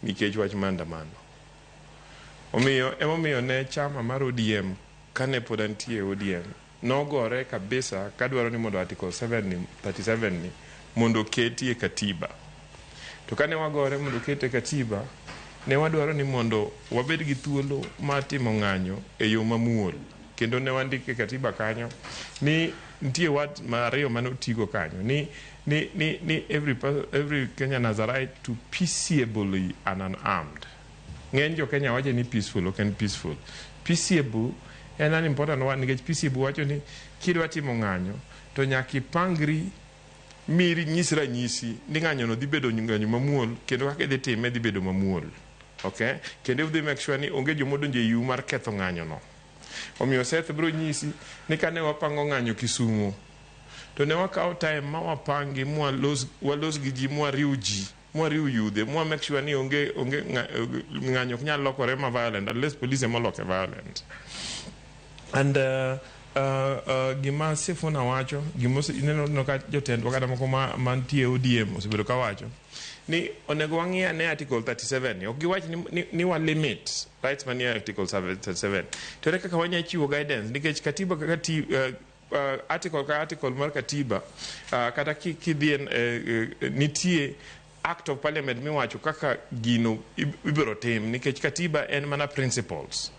S3: nikech wach maandamano. Omiyo emomiyo ne chama mar ODM kane pod antie e ODM nogore kabisa kadwaro ni mondo Article 7 ni, 37 ni mondo oketi e katiba. To kane wagore mondo okete e katiba, ne wadwaro ni mondo wabed gi thuolo mar timo ng'anyo e yo mamuol. Kendo ne wandiko e katiba kanyo ni nitie word ariyo mane otigo kanyo ni every Kenyan has a right to peaceably and unarmed. Ng'eny jo Kenya wacho ni peaceful, ok en peaceful. Peaceable en an important one nikech peaceable wacho ni kidwa timo ng'anyo to nyaka ipangri miri nyis ranyisi ni ng'anyo no dhi bedo ng'anyo mamuol kendo kaka idhi time dhi bedo mamuol. Okay? Kendo idhi make sure ni onge joma odonjo e yiu mar ketho ng'anyo no. Omiyo Seth biro nyisi ni kane wapango ng'anyo Kisumu to ne wakawo time ma wapangi mwalos walos gi ji mwariw ji mwariw yudhe mwa make sure ni onge ng'anyo ok nyal lokore ma violent unless police ema oloke violent. And gima Sifuna wacho, gima ineno ka jotendwa kata moko ma mantie e ODM osebedo ka wacho ni onego wang'i ane Article 37 ni ok giwach ni wa limit rights manie Article 37, to ere kaka wanya chiwo guidance, nikech katiba kaka ti, article ka article mar katiba, kata kidhi nitie articles act of parliament miwacho kaka gino ibiro tim nikech katiba en mana principles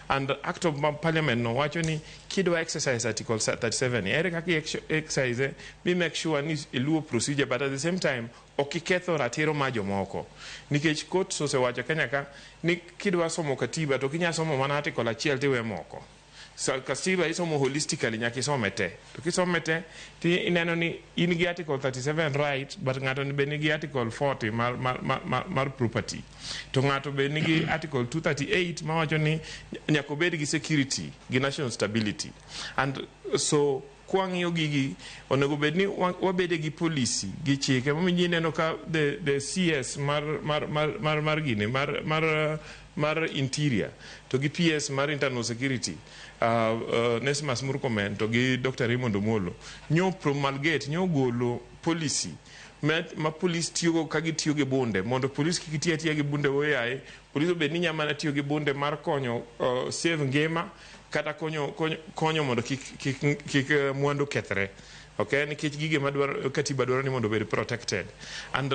S3: and act of parliament no wacho ni kidwa exercise article 37 ere kaka exercise mi make sure ni iluwo procedure but at the same time ok iketho ratiro ma jomoko nikech courts osewacho Kenya ka ni kidwa somo katiba to kinya somo mana article achiel tiwe moko. So, katiba isomo holistically nyaka isome te to kisome te ti ineno ni in gi article 37 right but ng'ato be nigi article 40 mar property to ng'ato be nigi article 238 mawacho ni nyaka obed gi security gi national stability. And so kwang'iyo gigi onego bed ni wabede gi policy gi chike momiyo ineno ka the CS mar gini mar interior to gi PS mar internal security Nesmas Murkomen to gi Dr. Raymond Omolo nyo promulgate nyo golo policy ma police tiyogo ka gitiyo gi bunde mondo police kik ti atiya gi bunde oyaye police obed ni nyamana tiyo gi bunde mar konyo save ngima kata konyo mondo kik mwandu kethre. Okay, nikech gige madwaro katiba dwaro ni mondo obed protected and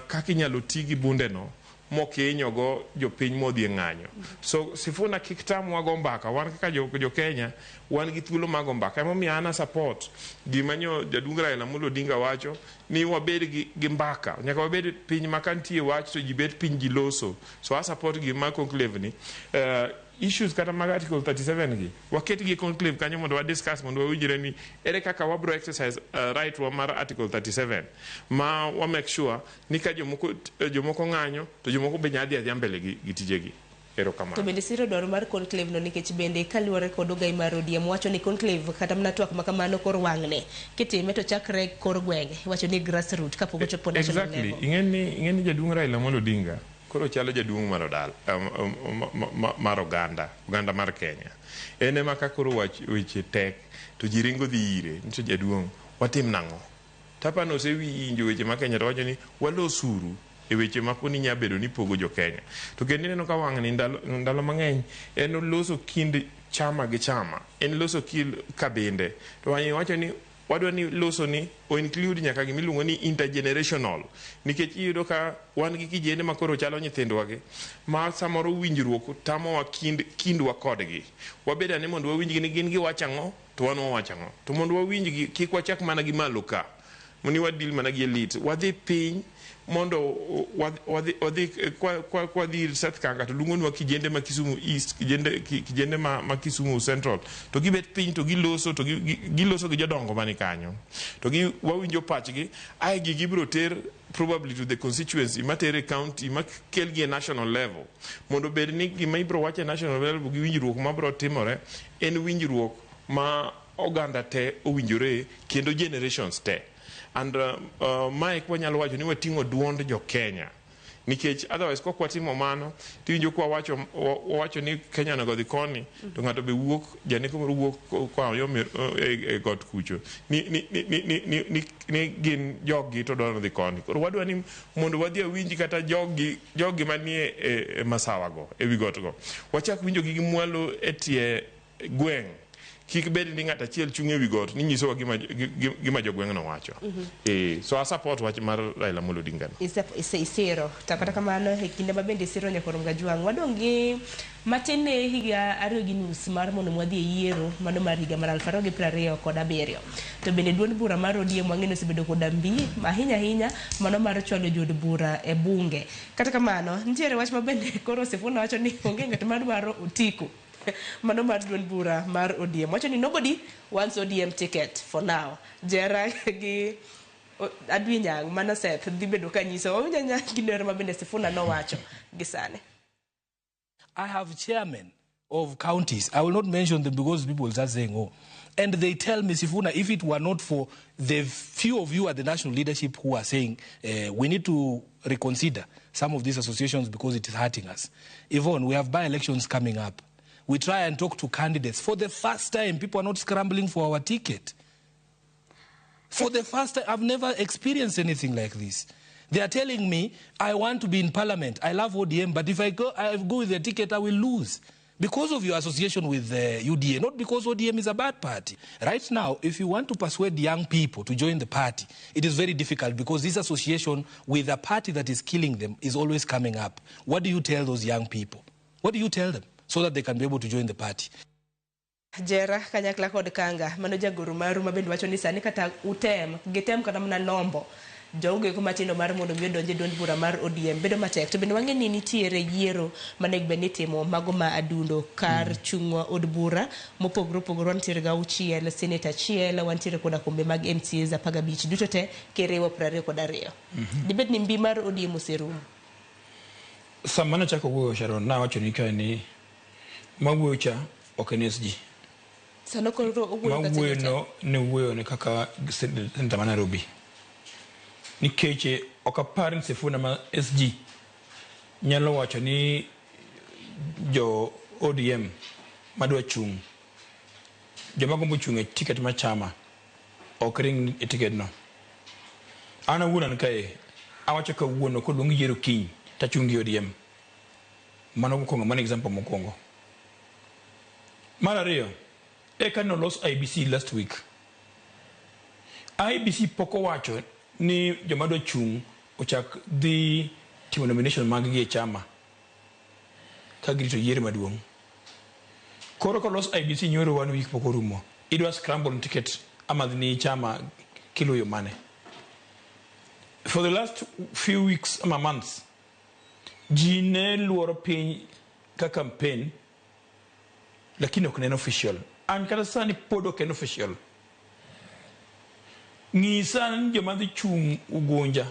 S3: kaka inyalo ti gi bunde no mokinyogo jopiny modhi e ng'anyo. So Sifuna kik tamwa go mbaka, wan kaka jo Kenya wan gi thuolo mag go mbaka. Emomiyo an a support gima nyo jaduong' Raila Amolo Odinga wacho ni wabed gi mbaka. Nyaka wabed piny ma kantie wach to ji bet piny ji loso. So a support gima conclave ni. Issues kata mag article 37 gi waket gi conclave kanyo mondo wa discuss mondo wawinjre ni ere kaka wabro exercise right wa mar article 37 ma wa make sure ni ka jomoko ng'anyo to jomoko be nyadhi adhiya mbele gi tijegi. Erokamano.
S1: To bende siro dwaro mar conclave no nikech bende kaluwore kod ogai mar ODM wacho ni conclave kata mana twak ma kamano kor wang'ne kitime to chakre kor gwenge wacho ni grassroots kapok ochopo national
S3: exactly.
S1: level.
S3: Ing'eni jaduong' Raila Amolo Odinga koro chalo jaduong' mar odala mar oganda mar Kenya. En ema ka koro weche tek to ji ringo dhi ire ni to jaduong' watim nang'o? Tapano osewinjo weche ma Kenya to wacho ni walosuru e weche ma poni nya bedo ni pogo jo Kenya. To kendo ineno ka wang'ni ndalo mang'eny en oloso kind chama gi chama, en loso kind kabinde. To wang'ni wacho ni wadwa ni loso ni o include nyaka gimiluongo ni intergenerational nikech iyudo ka wan gi kijende ma koro chalo nyithindwa gi ma samoro winjruok tamowa kindwa kodgi. Wabed ane mondo wawinjgi ni gin giwacho ang'o to wan wawacho ang'o. To mondo wawinjgi kik wachak mana gi malo ka moni wadil mana gi elite, wadhi piny mondo wadhi kwa dhi Seth Kanga to luongonwa kijende ma Kisumu East, kijende ma Kisumu Central to gibet piny to giloso to giloso gi jodongo mani kanyo to gi wawinjo pachgi ae gi gibiro ter probably to the constituency matere county makelgi e national level mondo bed ni gima ibiro wacho e national level gi winjruok mabiro timore en winjruok ma oganda te owinjore kendo generations te. And mae wanyalo wacho ni wating'o duond jo Kenya nikech otherwise kok watimo mano tiwinjo kwa wacho ni Kenya onego dhi koni to ng'ato be wuok janeko moro wuok koa yo e got kucho ni gin joggi to dwaro dhi koni. Koro wadwa ni mondo wadhi awinj kata joggi manie e masawa go e wi got go wachak winjo gi mwalo e tie gweng'. Kik bed ni ng'at achiel chung' ewi got ni nyisowa gima jogweng'no wacho. So a support wach mar Raila Amolo Odinga no.
S1: Isiro. To kata kamano e kinde ma bende isiro nyaka Kajwang' wadong' gi matin ne higa 2.5 mar mondo mwadhi e yiero mano mar higa mar 2027. To bende duond bura mar ODM wang'e ni osebedo koda mbi ahinya ahinya mano mar chwalo jood bura e bunge. Kata kamano nitiere wach ma bende koro Sifuna wacho ni onge ng'at madwaro otiko mano mar duond bura mar ODM. Wacho ni nobody wants ODM ticket for now. Jera gi Adwi Nyang' mana Seth dhi bedo ka nyiso wawinjo anya gino ma bende Sifuna nowacho gi sani.
S5: I have chairmen of counties. I will not mention them because people start saying, oh. And they tell me, Sifuna, if it were not for the few of you at the national leadership who are saying we need to reconsider some of these associations because it is hurting us. Yvonne, we have by-elections coming up. We try and talk to candidates. For the first time, people are not scrambling for our ticket. For the first time, I've never experienced anything like this. They are telling me, I want to be in parliament. I love ODM, but if I go with the ticket, I will lose. Because of your association with the UDA, not because ODM is a bad party. Right now, if you want to persuade young people to join the party, it is very difficult because this association with a party that is killing them is always coming up. What do you tell those young people? What do you tell them so that they can be able to join the party?
S1: Jera kanyakla kod Kanga mano jagoro maru ma bende wacho ni sani kata utem gitem kata mana lombo jogo eko matindo mar mondo mi odonj e duond bura mar ODM bedo matek. To bende wang'e ni nitiere yiero manego bed ni itimo mago ma adundo kar chung'o od bura mopogore opogore. Wantiere ga 6, senate 1, wantiere koda kombe mag MCAs 15, duto te kiriwo 22. Dibed ni mbi mar ODM oserumo?
S4: Sama nachako wuoyo, Sharon, nawacho ni kae ni mawuoyo cha ok en SG.
S1: Sano koro owuoyo ka
S4: mawuoyo
S1: senator.
S4: No ne wuoyo ne kaka senator ma Nairobi. Nikech ok apar ni Sifuna ma SG nyalo wacho ni jo ODM madwa chung', joma gombo chung' e ticket mar chama ok ring e ticket no. An awuon an kae awacho kawuono koluong yiero kiny tachung' gi ODM. Mano mokwongo, mano example mokwongo. Mar ariyo, eka nolos IEBC last week. IEBC pok owacho ni joma dwa chung' ochak dhi timo nomination mag gi e chama ka girito yiero maduong'. Koro kolos IEBC nyoro one week pok orumo, idwa scramble ticket ama ni chama kiluyo mane. For the last few weeks ama months, ji ne luoro piny ka campaign, lakini ok ne en official. An kata sani pod ok en official. Ng'isa ni joma dhi chung' Ugunja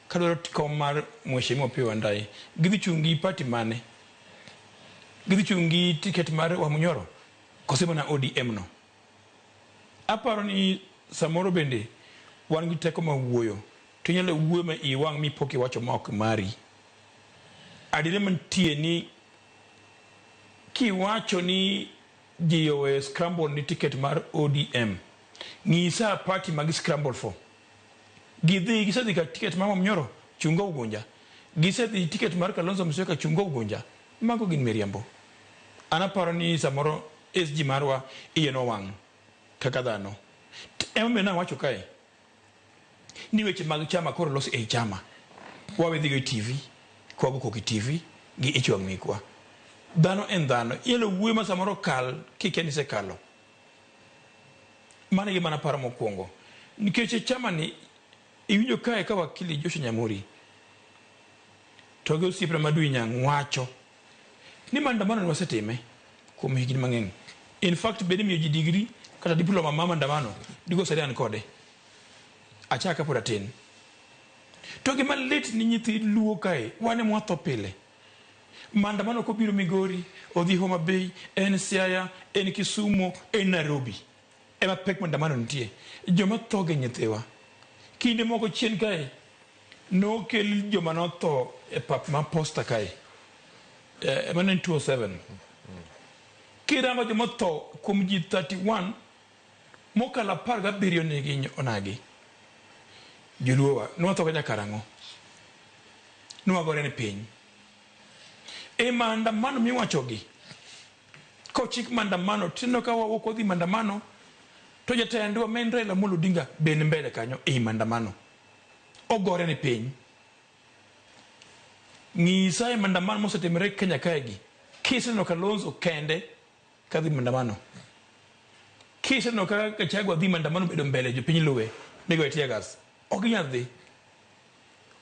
S4: kadwaro kom mar Mheshimiwa Opiyo Wandayi, gidhi chung' gi party mane? Gidhi chung' gi ticket mar Wamunyoro kose mana ODM no? Aparo ni samoro bende wan gi teko ma wuoyo, to inyalo wuoyo ma iyi wang' mi pok iwacho ma ok mari. Adiera mantie ni kiwacho ni ji owe scramble ni ticket mar ODM, ng'isa party ma gi scramble for. Gidhi gisedhi ka ticket mar Wamunyoro chungo Ugunja, gisedhi ticket mar Kalonzo Musyoka chungo Ugunja. Mago gin miriambo. An aparo ni samoro SG marwa iye nowang' kaka dhano. Emomiyo nawacho kae ni weche mag chama koro los ei chama. Wawe dhigo e TV, kwago koko e TV gi ich wang' mekwa. Dhano en dhano, inyalo wuoyo ma samoro kal kikia ni isekalo. Mano e gima naparo mokwongo. Nikech e chama ni iwinjo kae ka wakili Joshua Nyamuri to gi osiepna Madui Nyang' wacho ni maandamano ni wasetime kuom higni mang'eny. In fact, bed imiyo ji degree kata diploma ma maandamano, digo sani an kode. Achaka kapod atin. To gima lit ni nyithi Luo kae, wan ema watho pile. Maandamano kobiro Migori, odhi Homa Bay, en Siaya, en Kisumu, en Nairobi. Ema pek maandamano nitie. Joma tho gin nyithiwa. Kinde moko chien kae, nokel joma notho e pap ma Posta kae. Mano en 207. Kirango joma otho kuom ji 31, mokalo 17 nigi onagi. Joluowa, nwatho ga nyaka karang'o? Nwagore ni piny. E maandamano miwachogi, kochik maandamano, tineno ka wawuok wadhi maandamano, to jatendwa ma en Raila Amolo Odinga be ni mbele kanyo ei maandamano. Ogore ni piny. Ng'isa e maandamano mosetimore Kenya kaegi, kiseneno Kalonzo kende kadhi maandamano. Kiseneno ka Gachagua dhi maandamano bedo mbele jopiny luwe migoye tear gas. Ok ginyal dhi.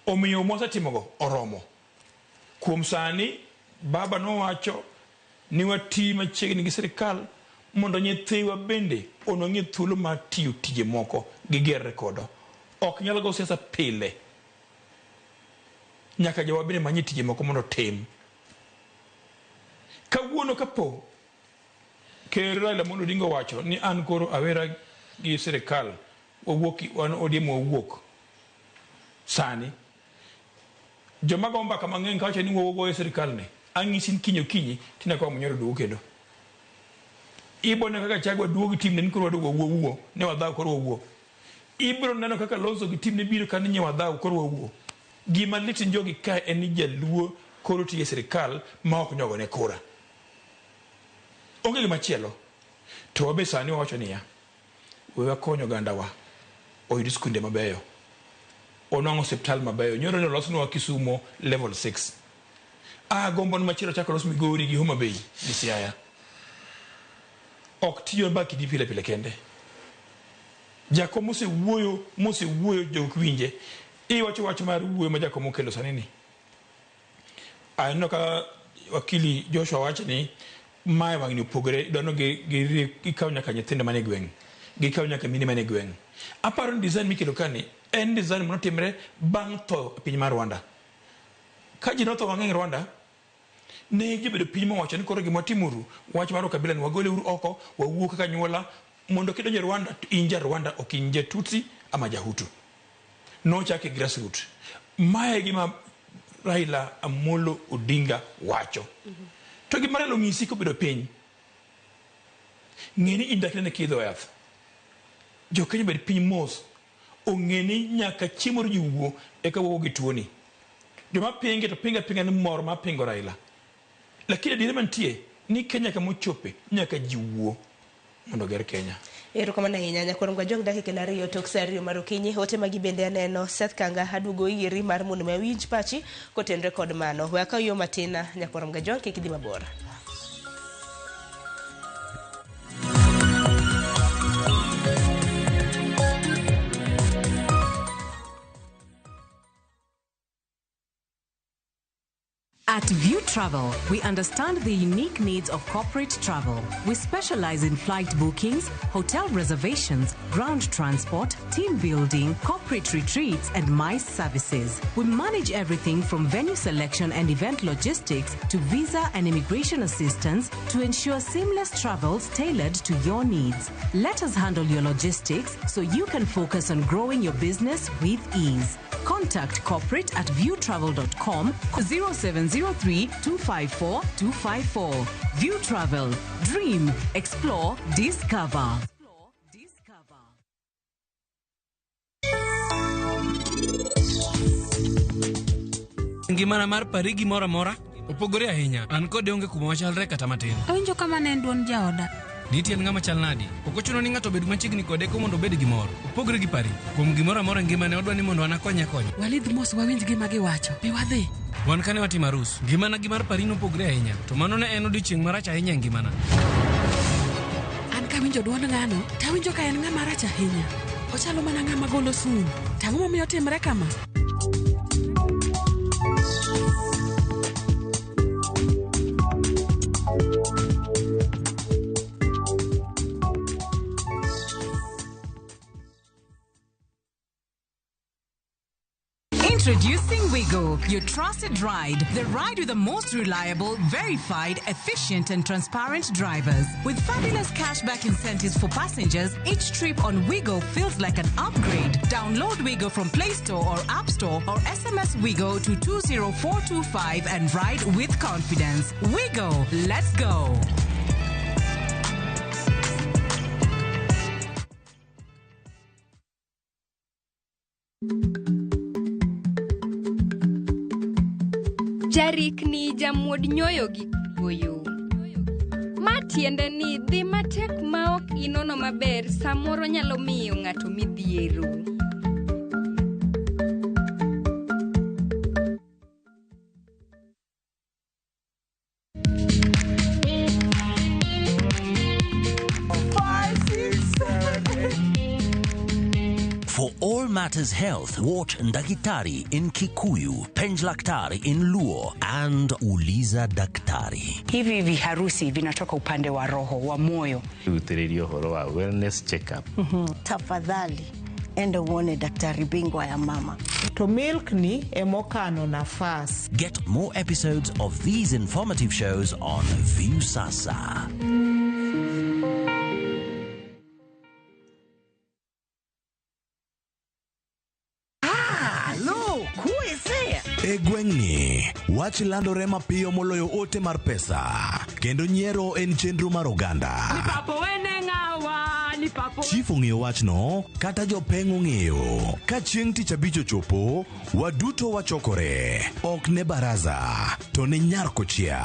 S4: Omiyo mwasetimogo oromo. Kuom sani, baba nowacho ni wati machiegni gi sirikal mondo nyithiwa bende onwang'ie thuolo mar tiyo tije moko gigerre kodo. Ok nyal go siasa pile. Nyaka jowa bende manye tije moko mondo otim. Kawuono kapo Ker Raila Amolo Odinga owacho ni an koro awera gi sirikal, wawuok wan ODM wawuok sani. Joma go mbaka mang'eny kawacho ni wagoyo sirikal ni, ang'isi ni kiny okinyi tineno ka Wamunyoro duogo kendo. Ibo neno kaka Gachagua duogo gi timne ni koro waduogo wawuo wuo, ne wadhaw koro wawuo. Ibiro neno kaka Kalonzo gi timne biro ka ni wadhaw koro wawuo. Gima lit ni jogi kae en ni jaluo koro tiyo e sirikal ma ok nyogone kura. Onge gima chielo. To wabe sani wawacho niya, we wakony ogandawa oyud skunde mabeyo, onwang' osiptal mabeyo. Nyoro ne olosnwa Kisumo level 6. Agombo ni machielo chako los Migori gi Homa Bay gi Siaya. Ok tiyo ba kidi pile pile kende. Jakom osewuoyo mosewuoyo jok winje. Iwacho wach mar wuoyo ma jakom okelo sani ni. Aneno ka wakili Joshua wacho ni mae wang'ni opogore idwaro ni gikaw nyaka nyithindo manie gweng', gikaw nyaka mine manie gweng'. Aparo ni design mikelo ka ni en design manotimre bang' tho e piny mar Rwanda. Ka ji notho mang'eny Rwanda, ne gibedo piny mowacho ni koro gima watimuru, wach mar ukabila ni wagole uru oko, wawuo kaka anyuola, mondo kidonjo e Rwanda to in ja Rwanda ok in ja Tutsi ama ja Hutu. Nochake grassroot. Mae e gima Raila Amolo Odinga wacho. To gima Raila onyisi kobedo piny, ng'e ni in dak inene kidho yath. Jo Kenya obed piny mos, ong'e ni nyaka chieng' moro ji wuo eka wuogo gi tuoni. Joma pinge to pinge apinga ni mor mar pingo Raila. Lakini adiera mantie ni Kenya kama ochope nyaka ji wuo mondo oger Kenya.
S1: Erokamano ahinya nyakwar Mgajwang' dakika en ariyo tok saa ariyo mar okinyi. Ote magi bende aneno. Seth Kanga aduogo iri mar mondo mi awinj pachi kotenre kod mano. We akaw yo matin nyakwar Mgajwang' kik idhi mabor.
S11: At View Travel, we understand the unique needs of corporate travel. We specialize in flight bookings, hotel reservations, ground transport, team building, corporate retreats, and MICE services. We manage everything from venue selection and event logistics to visa and immigration assistance to ensure seamless travels tailored to your needs. Let us handle your logistics so you can focus on growing your business with ease. Contact corporate at viewtravel.com 0703 254 254. View Travel. Dream, explore, discover.
S12: Ngimana mar pari gimoro amora opogore ahinya. An kode onge kuma wachalre kata matin.
S13: Awinjo kama ne en duond jaoda.
S12: Nitie en ng'ama chal nadi? Ok ochuno ni ng'ato obed machiegni kode eka mondo obed gi mor. Opogre gi pari. Kuom gimoro amora e ngimane odwa ni mondo an akonye akonya.
S13: Walidh mos wawinj gima giwacho. Bi wadhi.
S12: Wan kane watimo arus, ngimana gi mar pari nopogre ahinya. To mano ne en odiechieng' marach ahinya e ngimana.
S13: An kawinjo duond ng'ano, tawinjo ka en ng'ama rach ahinya. Ochalo mana ng'ama golo sum. To ang'o momiyo otimre kama?
S11: Introducing Wigo, your trusted ride. The ride with the most reliable, verified, efficient, and transparent drivers. With fabulous cashback incentives for passengers, each trip on Wigo feels like an upgrade. Download Wigo from Play Store or App Store or SMS Wigo to 20425 and ride with confidence. Wigo, let's go.
S14: Jarikni jamuod nyoyo gi kuoyo. Ma tiende ni dhi matek ma ok inono maber samoro nyalo miyo ng'ato midhiero.
S15: For all matters health, watch Ndakitari in Kikuyu, Penjlaktari in Luo, and Uliza Daktari.
S16: Hivi viharusi vinatoka upande wa roho wa moyo.
S17: Utĩrĩrie ũhoro wa wellness check-up.
S18: Tafadhali enda uone daktari bingwa ya mama.
S19: To milk ni emokano nafas.
S15: Get more episodes of these informative shows on Viusasa.
S20: Halo, E gweng'ni, wach landore mapiyo moloyo ote mar pesa, kendo nyiero en chenro mar oganda. Chief ong'eyo wachno, kata jopeng' ong'eyo. Ka chieng' tich abich ochopo, waduto wachokore. Ok ne baraza, to ne nyar kochia.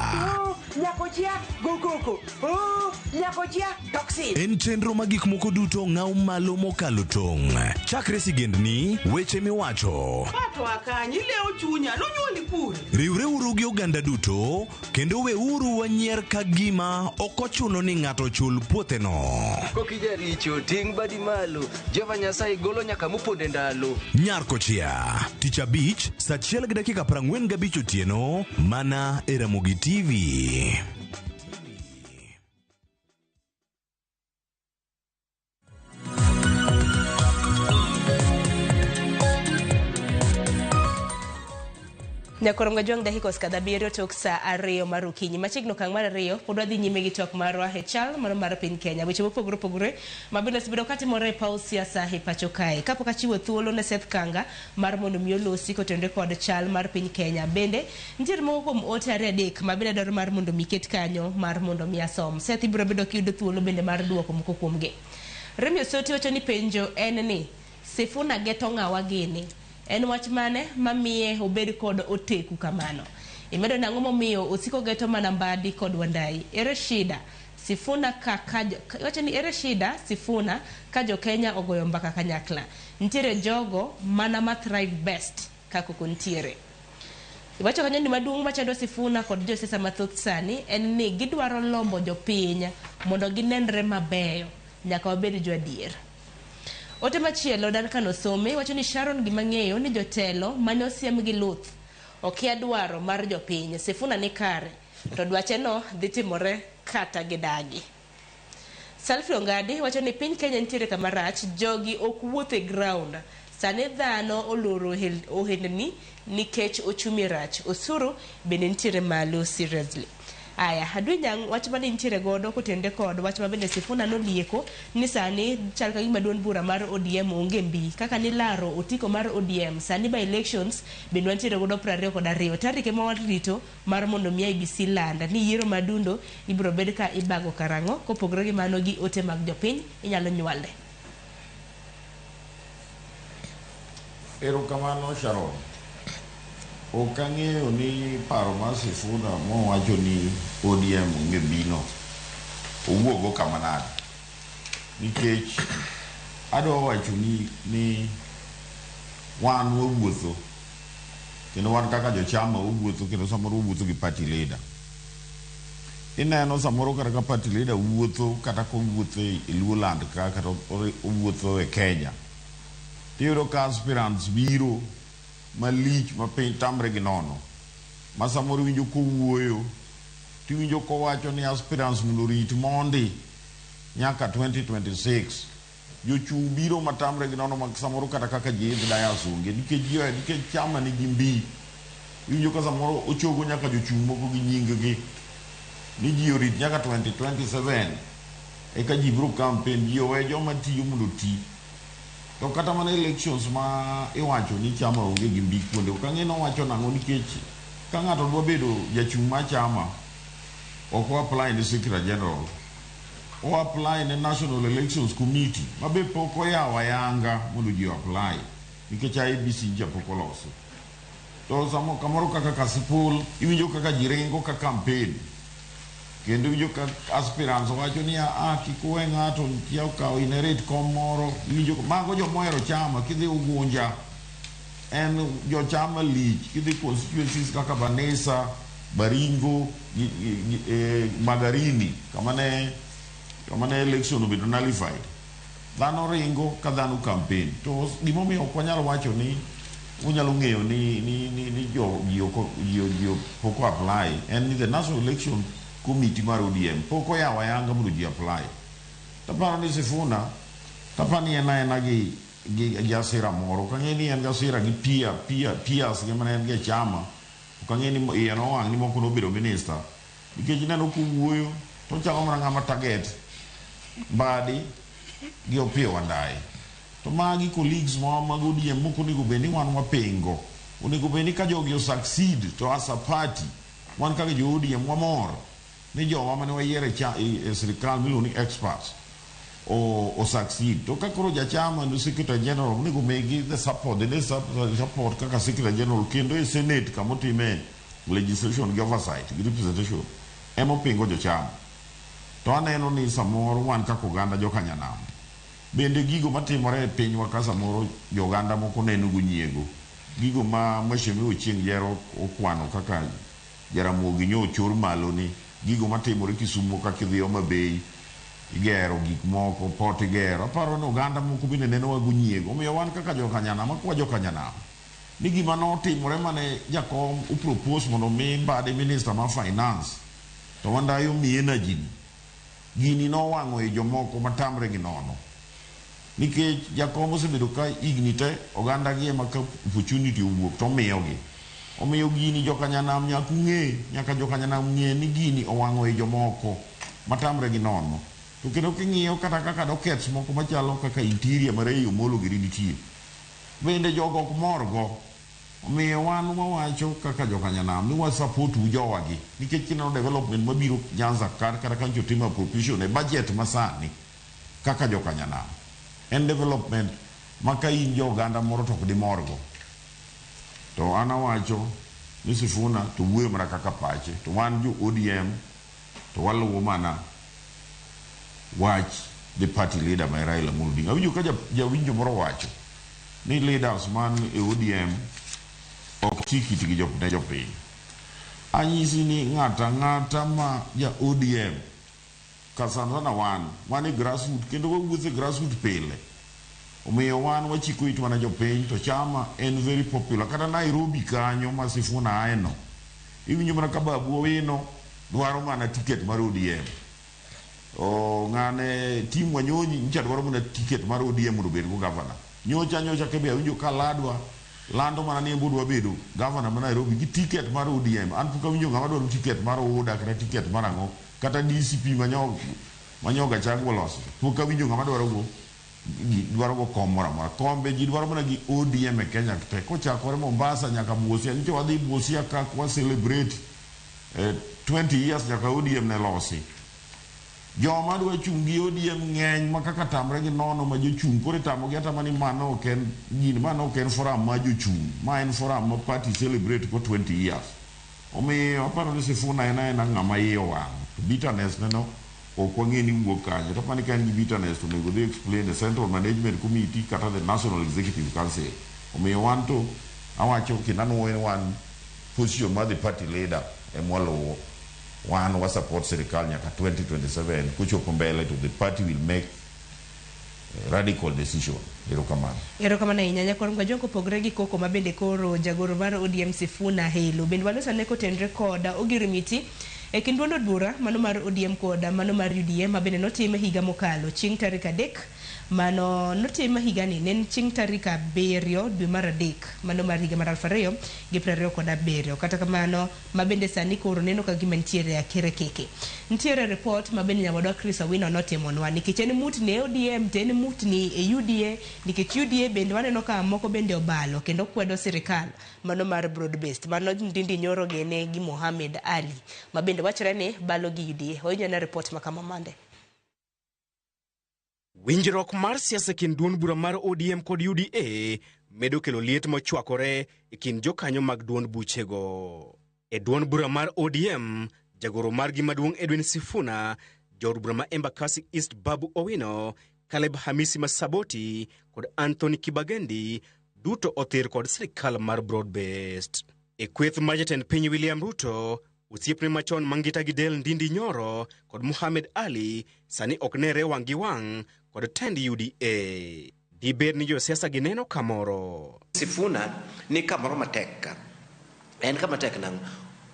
S21: Nyakochia go koko. Oh, nyakochia toxin.
S20: En chenro ma gik moko duto ng'aw malo mokalo tong'. Chakre sigendni, weche miwacho.
S22: Pato akanyi ilewo chunya nonyuoli kure.
S20: Riwreuru gi oganda duto kendo weuru wanyier ka gima ok ochuno ni ng'ato ochul puotheno.
S23: Kokijaricho ting' badi malo Jehova Nyasaye golo nyaka moponde ndalo.
S20: Nyarkochia, tich abich, saa achiel gi dakika 45 otieno, mana e Ramogi TV.
S1: Nyakorom Gajwang' dakika osekadho 7 tok saa 2 mar okinyi. Machiegni okang' mar 2 pod wadhi nyime gi twak marwa e chal mar piny Kenya. Weche mopogore opogore ma bende osebedo katimore e paw siasa e pacho kae. Kapok achiwo thuolo ne Seth Kanga mar mondo mi olosi kotenore kod chal mar piny Kenya. Bende nitiere moko kuom ote 2 3 ma bende dwaro mar mondo mi ket kanyo mar mondo mi asom. Seth ibiro bedo kiyudo thuolo bende mar duoko moko kuomgi. Remi Osoti wacho ni penjo en ni Sifuna geto ng'awa gini? En wach mane mamiye obed kod oteku kamano? Imedo nang'o momiyo osiko geto mana Mbadi kod Wandayi? Ere shida Sifuna wacho ni ere shida Sifuna ka jo Kenya ogoyo mbaka kanyakla? Nitiere jogo mana ma thrive best kaka ok nitiere. Iwacho kanyo ni maduong' machando Sifuna kod josiasa mathoth sani en ni gidwaro lombo jopiny mondo ginenre mabeyo. Nyaka wabed jo adier. Ote machielo Duncan Osome wacho ni Sharon gima ng'eyo ni jotelo mane osiem gi luth okia dwaro mar jopiny. Sifuna ni kare to dwache no dhi timore kata gidagi. Salfi Ongadi wacho ni piny Kenya nitiere kama rach, jogi ok wuoth e ground. Sani dhano oloro ohendni nikech ochumi rach. Osuru bende nitiere malo seriously. Aya, adwi nyang' wach mane nitiere godo kotenore kod wach ma bende Sifuna nolieko ni sani chal ka gima duond bura mar ODM onge mbi. Kaka nilaro otiko mar ODM, sani by elections bende wantiere godo 22. Tarik ema warito mar mondo mi IEBC land ni yiero madundo ibiro bed ka ibago karang'o. Kopogore gi mano gi ote mag jopiny inyalo nywale.
S2: Erokamano Sharon. Ok ang'eyo ni paro mar Sifuna mowacho ni ODM onge mbino owuogo kama nade. Nikech adwa wacho ni wan wawuotho kendo wan kaka jochama wawuotho kendo samoro wawuotho gi party leader. Ineno samoro kata ka party leader wuotho kata kowuotho e Luoland ka kata owuotho e Kenya. Tiyudo ka aspirants biro malich ma piny tamre gi nono. Ma samoro iwinjo kowuoyo, tiwinjo kowacho ni aspirants mondo orit mondi nyaka 2026. Jochung' biro matamre gi nono ma samoro kata kaka ji idh dayas onge nikech ji nikech chama nigi mbi. Iwinjo ka samoro ochogo nyaka jochung' moko gi nying gi ni ji orit nyaka 2027 eka ji biro campaign, ji owe joma tiyo mondo oti. To kata mana elections ma iwacho ni chama onge gi mbi kuonde, ok ang'e ni owacho nang'o nikech ka ng'ato dwa bedo jachung' mar chama, ok o apply ne Secretary General, o apply ne National Elections Committee ma be pok oyawo ayanga mondo ji o apply nikech IEBC ncha pok olosi. To samo kamoro kaka Kasipul, iwinjo kaka ji ringo ka campaign. Kendo iwinjo ka aspirants wacho ni a kik uwe ng'ato kia okaw inherit kom moro. Iwinjo mago joma ohero chama kidhi Ugunja en jochama lich kidhi constituencies kaka Banisa, Baringo, Magarini kama ne election obedo nullified. Dhano ringo ka dhano campaign. To gimomiyo ok wanyal wacho ni unyalo ng'eyo ni ji pok o apply en ni the National Election Committee mar ODM pok oyawo ayanga mondo ji apply. Taparo ni Sifuna taparo ni en aena gi asira moro. Ok ang'e ni en gi asira gi peers gi mane en gi e chama. Ok ang'e ni iye nowang' ni moko nobedo minister. Nikech ineno kowuoyo to ochalo mana ng'ama target Mbadi gi Opiyo Wandayi. To magi colleagues ma mag ODM mok onego bed ni wan wapingo. Onego bed ni ka jogi o succeed to as a party wan kaka jo ODM wamor ni jowa mane wayiero e sirikal miluongo ni experts o succeed. To ka koro jachama no Secretary General onego migi the support, the support kaka Secretary General kendo e Senate kama otime legislation gi oversight gi representation. ema opingo jochama. To aneno ni samoro wan kaka oganda jokanyanam bende gigo matimore e pinywa ka samoro joganda moko neno go nyiego. Gigo ma Mheshimiwa Ochieng' Jero okwano kaka Jaramogi nyo ochor malo ni gigo matimore Kisumo kaka idhi Homa Bay igero gik moko pot igero. Aparo ni oganda moko bende nenowa go nyiego. Omiyo wan kaka jokanyanam akwa jokanyanam ni gima notimore mane jakom opropose mondo mi Mbadi minister mar finance to Wandayi omi energy ni. Gini nowang'o i jomoko matamre gi nono. Nikech jakom osebedo ka higni te oganda gi ema ka opportunity owuok to omiyogi. Omiyo gini jokanyanam nyaka ung'e, nyaka jokanyanam ng'e ni gini owang'o i jomoko matamre gi nono. To kendo king'iyo kata kaka dockets moko machalo kaka interior ma Ray Omolo giri nitie. Bende jogo ok morgo. Omiyo wan wawacho kaka jokanyanam ni wa support u jowagi. Nikech kineno development mabiro Nyanza kar kata kancho timo appropriation e budget masani kaka jokanyanam. En development ma ka in jo oganda moro to ok dimorgo. To an awacho ni Sifuna to wuoyo mana kaka pache. To wan jo ODM to waluwo mana wach the party leader ma Raila Amolo Odinga. Awinjo ka jawinjo moro wacho ni leaders man e ODM ok chik itgi ne jopiny. Anyisi ni ng'ato ang'ata ma ja ODM ka sana sana wan e grassroot kendo wawuotho e grassroot pile. Omiyo wan wachiko itwa ne jopiny to chama en very popular. Kata Nairobi kanyo ma Sifuna ae no, iwinjo mana ka Babu Owino dwaro mana ticket mar ODM. O ng'ane Tim Wanyonyi nyicha dwaro mana ticket mar ODM mondo obed go governor. Nyocha kebe awinjo ka Ladwa lando mana ni en be odwa bedo governor ma Nairobi gi ticket mar ODM. An pok awinjo ng'ama dwaro ticket mar UDA kata ticket mar ang'o kata DCP manyo Gachagua oloso. Pok awinjo ng'ama dwaro go dwaro go kom moro amora. Kombe ji dwaro mana gi ODM e Kenya te. Kochakore Mombasa nyaka Busia. Nyocha wadhi Busia ka wa celebrate 20 years nyaka ODM ne losi. Joma dwa chung' gi ODM ng'eny ma kaka tamre gi nono ma jochung' koro itamogi atama ni mano ok en gini, mano ok en forum ma jochung', ma en forum ma party celebrate go 20 years. Omiyo aparo ni Sifuna en aena ng'ama iye owang'. To bitterness ne no ok wang'e ni wuok kanye. To apani ka en gi bitterness to onego odhi explain the Central Management Committee kata the National Executive Council. Omiyo wan to awacho kendo anuoyo ni wan position mar the party leader ema waluwo. Wan wa support sirikal nyaka 2027 kochopo mbele to the party will make radical decision. Erokamano.
S1: Erokamano ahinya. Nyakwar Mgajwang' kopogore gi koko ma bende koro jagoro mar ODM Sifuna Helo. Bende waloso ane kotenre kod ogirimiti e kind duond od bura mano mar ODM kod mano mar UDA ma bende notim higa mokalo chieng' tarik 3 mano notim higani ne en chieng' tarik 7 dwe mar 3 mano mar higa mar 2027. Kata kamano ma bende sani koro neno ka gima nitiere akerekeke. Nitiere report ma bende nyawadwa Chris Owino notimonwa nikech en mutni e ODM to en mutni e UDA nikech UDA bende waneno ka moko bende obalo kendo kwedo sirikal mano mar broad based mano Ndindi Nyoro gene gi Mohamed Ali ma bende wachore ni balo gi UDA. Wawinjo ane report ma kama mande.
S7: Winjruok mar siasa kind duond bura mar ODM kod UDA medo kelo liet mochwakore e kind jokanyo mag duond buchego. E duond bura mar ODM, jagoro margi maduong' Edwin Sifuna, jaod bura ma Embakasi East Babu Owino, Caleb Hamisi Masaboti kod Anthony Kibagendi duto othir kod sirikal mar broad based. E kweth mar jatend piny William Ruto, osiepne machon Mangita gi Del Ndindi Nyoro kod Mohamed Ali sani ok nere wang' gi wang' kod tend UDA. Dibed ni josiasa gineno kamoro.
S8: Sifuna ni kamoro matek ka. En kama tek nang'o?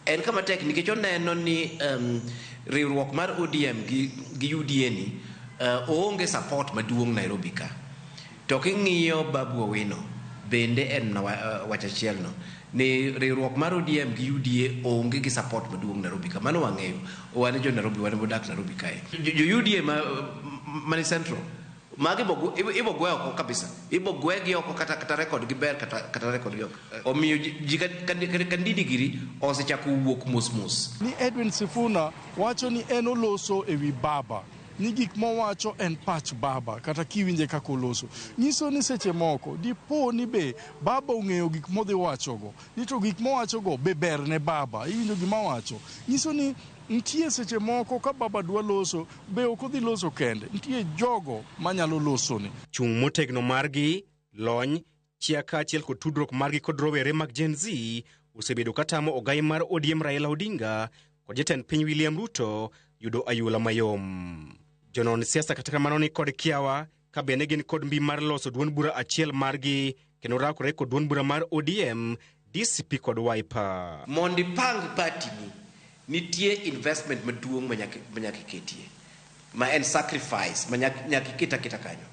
S8: En kama tek nikech oneno ni riwruok mar ODM gi UDA ni oonge support maduong' Nairobi ka. To king'iyo Babu Owino bende en wach achiel no ni riwruok mar ODM gi UDA onge gi support maduong' Nairobi ka. Mano wang'eyo. Wan jo Nairobi, wan modak Nairobi kae. Jo UDA mani Central magi ibo gwe oko kabisa. Ibo gwe gi oko kata record gi ber kata record gi ok. Omiyo ji kandidi giri osechako wuok mos mos.
S9: Ni Edwin Sifuna wacho ni en oloso ewi baba. Ni gik mowacho en pach baba kata kiwinje kaka oloso. Nyiso ni seche moko dipo ni be baba ong'eyo gik modhi wachogo. Ni to gik mowachogo be ber ne baba. Iwinjo gima wacho. Nyiso ni Nitie seche moko ka baba dwa loso, be ok odhi loso kende, nitie jogo manyalo losone.
S7: Chung' motegno margi, lony, chia kaachiel kod tudruok margi kod rowere mag Gen Z osebedo katamo ogai mar ODM Raila Odinga kod jatend piny William Ruto yudo ayula mayom. Jonon siasa kata kamano ni kod kiawa ka bende gin kod mbi mar loso duond bura achiel margi kendo rakore kod duond bura mar ODM, DCP kod Wiper.
S8: Mondo ipang party ni, nitie investment maduong' ma nyaka iketie, ma en sacrifice ma nyaka iket aketa kanyo.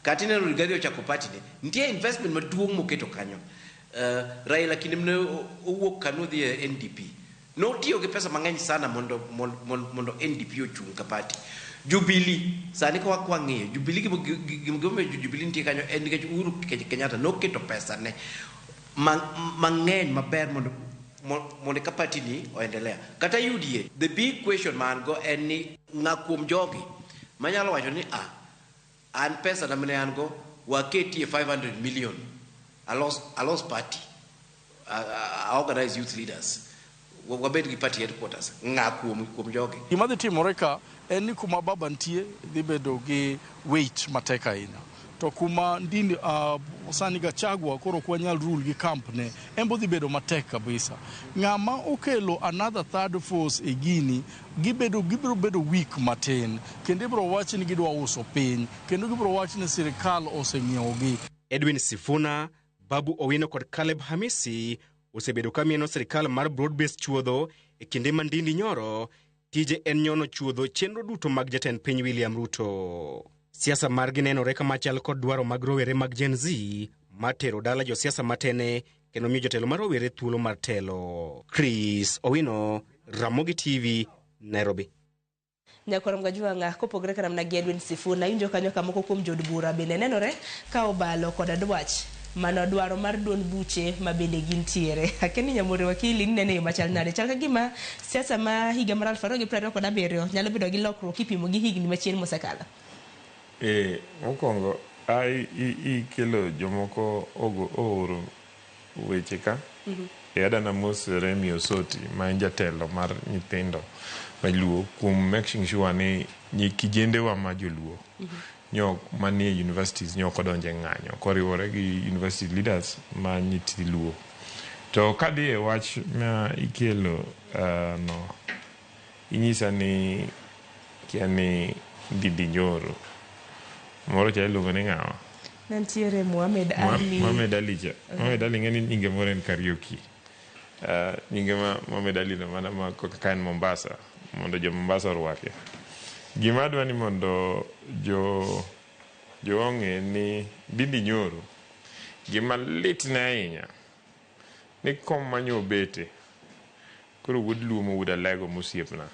S8: Kata ineno Rigathi ochako party ne, nitie investment maduong' moketo kanyo. Raila kinde mane owuok kanu odhi e NDP, notiyo gi pesa mang'eny sana mondo NDP ochung' ka party. Jubilee, sani ka wang'iyo, Jubilee gimomiyo Jubilee nitie kanyo en nikech Uhuru Kenyatta noketo pesa ne mang'eny maber mondo ka party ni oendelea. Kata UDA, the big question ma an go en ni ng'a kuom jogi manyalo wacho ni an pesa na mane an go waketie 500 million alos party, I organize youth leaders, wabed gi party headquarters, ng'a kuom jogi.
S9: Gima dhi timore ka en ni kuma baba nitie dhi bedo gi weight matek ahinya. To kuma Ndindi sani Gachagua koro ok wanyal rule gi camp ne, en bo dhi bedo matek kabisa. Ng'ama okelo another third force e gini, gibiro bedo weak matin, kendo ibiro wach ni gidwa uso piny, kendo gibiro wach ni sirikal oseng'iewogi.
S7: Edwin Sifuna, Babu Owino kod Caleb Hamisi osebedo ka mieno sirikal mar broad-based chuodho e kinde ma Ndindi Nyoro tije en nyono chuodho chenro duto mag jatend piny William Ruto. Siasa margi nenore kama chal kod dwaro mag rowere mag Gen Z mar tero dala josiasa matene kendo miyo jotelo mar rowere thuolo mar telo. Chris Owino, Ramogi TV, Nairobi.
S1: Nyakwar Mgajwang'a kopogore kata mana gi Edwin Sifuna, iwinjo kanyo ka moko kuom jood bura bende nenore ka obalo koda dwach mano dwaro mar duond buche ma bende gintiere. Akia ni Nyamore Wakili ninene e yo machal nade? Chal ka gima siasa ma higa mar 2027 nyalo bedo gi lokruok kipimo gi higni machien mosekalo.
S3: Mokwongo ikelo jomoko ooro weche ka. Adana mos Remi Osoti ma en jatelo mar nyithindo maluo kuom making sure ni kijendewa ma joluo nyo manie universities nyo ok odonje ng'anyo koriwore gi university leaders ma nyithi luo. To kadhi e wach ma ikelo no inyisa ni kia ni Ndindi Nyoro moro cha iluongo ni ng'awa?
S1: Nantiere Mohamed Ali.
S3: Mohamed Ali cha. Mohamed Ali ng'eni nyinge moro en Kariuki. Nyinge ma Mohamed Ali no mana ma kaka en Mombasa mondo jo Mombasa orwake. Gima adwa ni mondo jo ong'e ni Ndindi Nyoro gima litne ahinya ni kom manyo obete koro wuod Luo ma wuod Alego mosiepna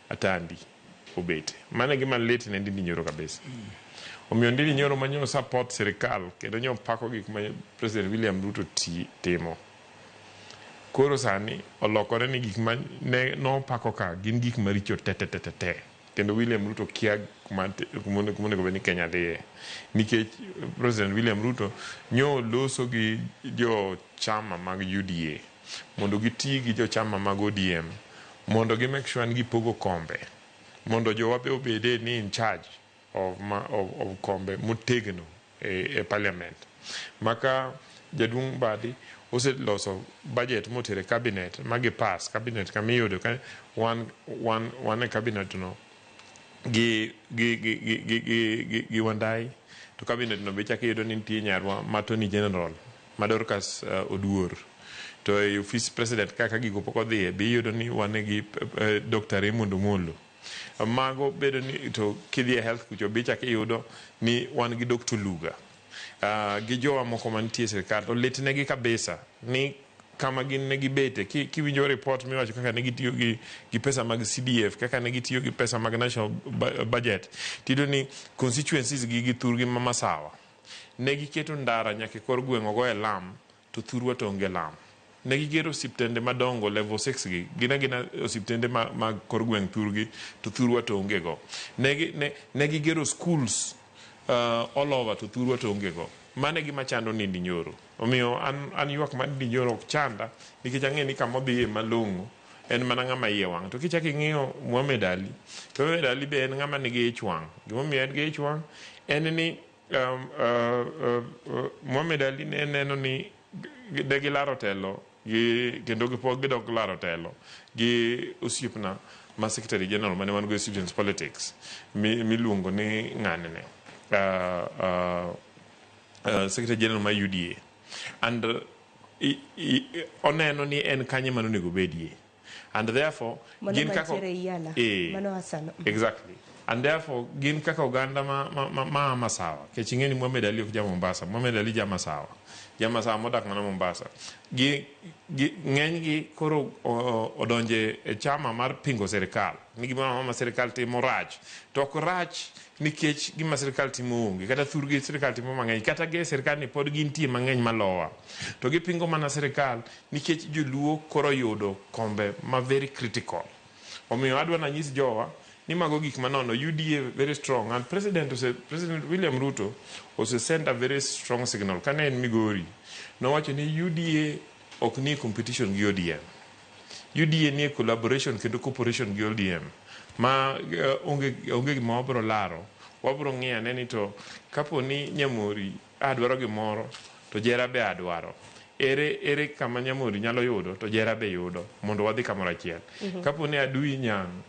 S3: Atandi obete. Mano e gima litne Ndindi Nyoro kabisa. Omiyo Ndindi Nyoro manyo support sirikal kendo nyo pako gik ma President William Ruto timo. Koro sani olokore ni gik ma ne nopako ka gin gik maricho te te te te. Kendo William Ruto kia kuma onego bed ni Kenya dhiye. Nikech President William Ruto nyo loso gi jo chama mag UDA mondo giti gi jo chama mag ODM mondo gi make sure ni gipogo kombe mondo jowa be obede ni in charge of kombe motegno e parliament. Maka jaduong' Mbadi oseloso budget motere cabinet magi pass cabinet kamiyudo ka wan e cabinet no gi Wandai to cabinet no be chak iyudo ni nitie nyarwa ma Attorney General ma Dorcas Oduor to e office president kaka gigo pok odhiye be iyudo ni wan gi Dr. Raymond Omolo. Mago bedo ni to kidhi e health kucho be chak iyudo ni wan gi Dr. Luga gi jowa moko mantie e sirikal to litnegi kabisa ni kama gin ne gibete kiwinjo report miwacho kaka ne gitiyo gi pesa mag CDF kaka ne gitiyo gi pesa mag national budget tiyudo ni constituencies gi thurgi ma Masawa ne giketo ndara nyaka e kor gweng' ogoye lam to thurwa to onge lam. Ne gigero osiptende madongo level 6 gi gin agina osiptende mag kor gweng' thurgi to thurwa to onge go. Ne gigero schools all over to thurwa to onge go. Mano e gima chando Ndindi Nyoro. Omiyo an ywak mar Ndindi Nyoro ok chanda nikech ang'e ni kama odhiye malong'o En mana ng'ama iye wang'. To kichako ing'iyo Mohamed Ali, to Mohamed Ali be en ng'ama nigi ich wang'. Gimomiyo en gi ich wang' en ni Mohamed Ali ne neno ni ne gilaro telo gi kendo gipod gidok laro telo gi osiepna ma Secretary General mane wan go e Students Politics miluongo ni ng'anene Secretary General ma UDA and oneno ni en kanye mane onego bedie and therefore
S1: Mano
S3: gin kaka
S1: mantiere Iyala. Mano Hassan.
S3: Exactly. And therefore gin kaka oganda ma Masawa. Kech ing'e ni Mohamed Ali ok ja Mombasa. Mohamed Ali ja Masawa. Ja Masawa modak mana Mombasa. Gi ng'eny gi koro odonje e chama mar pingo sirikal. Ni gimoro amora ma sirikal timo rach. To ok rach nikech gima sirikal timo onge. Kata thurgi sirikal timo mang'eny. Kata ge sirikal ni pod gintie mang'eny malowa. To gipingo mana sirikal nikech joluo koro yudo kombe ma very critical. Omiyo adwa nanyis jowa ni mago gik manono. UDA very strong and President William Ruto ose send a very strong signal. Kane en Migori nowacho ni UDA ok nie competition gi ODM. UDA nie collaboration kendo cooperation gi ODM ma onge gima wabro laro. Wabro ng'iyo ane ni to kapo ni Nyamori adwaro gimoro to Jera be adwaro. Ere kama Nyamori nyalo yudo to Jera be yudo mondo wadhi kamoro achiel. Kapo ni Adui Nyang'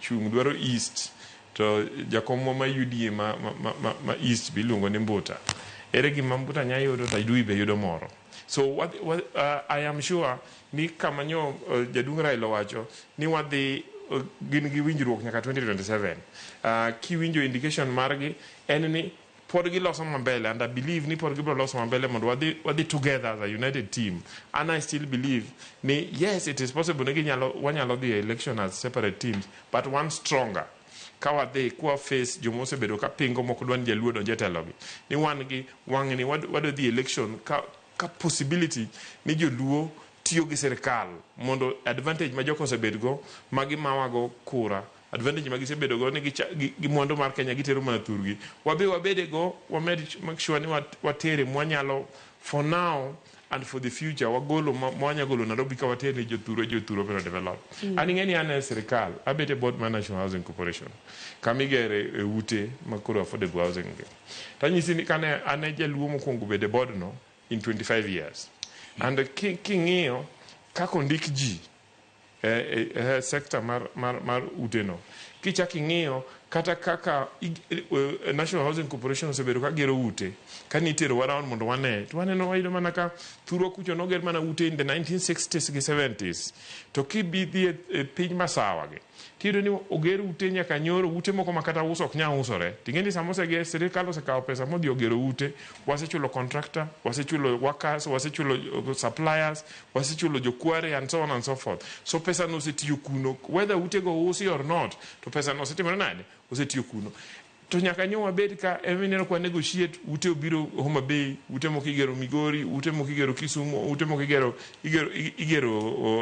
S3: chung' dwaro East to jakomwa ma UDA ma East biluongo ni Mbuta. Ere gima Mbuta nya yudo to Adui be yudo moro. So I am sure ni kama nyo jaduong' Raila owacho ni wadhi gin gi winjruok nyaka 2027. Kiwinjo indication margi en ni pod giloso mambele and I believe ni pod gibiro loso mambele mondo wadhi together as a united team. And I still believe ni yes, it is possible ni wanyalo dhi e election as separate teams, but one stronger. Ka wadhi kwa face joma osebedo ka pingo mok dwa ni jaluo donj e telogi. Ni wan gi wang'ni wadwa dhi election ka possibility ni joluo tiyo gi sirikal mondo advantage ma joko osebedgo ma gimawago kura, advantage ma gisebedo go ni gi mwandu mar Kenya gitero mana thurgi. Wabe wabede go, wamed make sure ni watere mwanyalo for now and for the future. Wagolo mwanya golo Nairobi ka watere ni jothuro, jothuro biro develop. An ing'e ni an e sirikal, abet e board mar National Housing Corporation, kama igere e ute ma koro affordable housing gi. Tanyisi ni kane an e jaluo mokwongo bedo e board no in 25 years. And king'iyo kaka ondik ji e sector mar ute no, kichak ing'iyo kata kaka National Housing Corporation osebedo ka gero ute, ka nitero round mondo wane, to waneno wayudo mana ka thurwa kucho noger mana ute in the 1960s gi 70s. To kibi dhi e piny Masawa gi, tiyudo ni oger ute nyaka nyoro, ute moko ma kata uso ok nyal usore. Ting'e ni sama oseger, sirikal osekawo pesa modhi ogero ute, wasechulo contractor, wasechulo workers, wasechulo suppliers, wasechulo jokware and so on and so forth. So pesa no osetiyo kuno, whether ute go usi or not, to pesa no osetimore nade? Osetiyo kuno. To nyaka nyo wabed ka ema kwa negotiate ute obiro Homa Bay, ute moko igero Migori, ute moko igero Kisumu, ute moko igero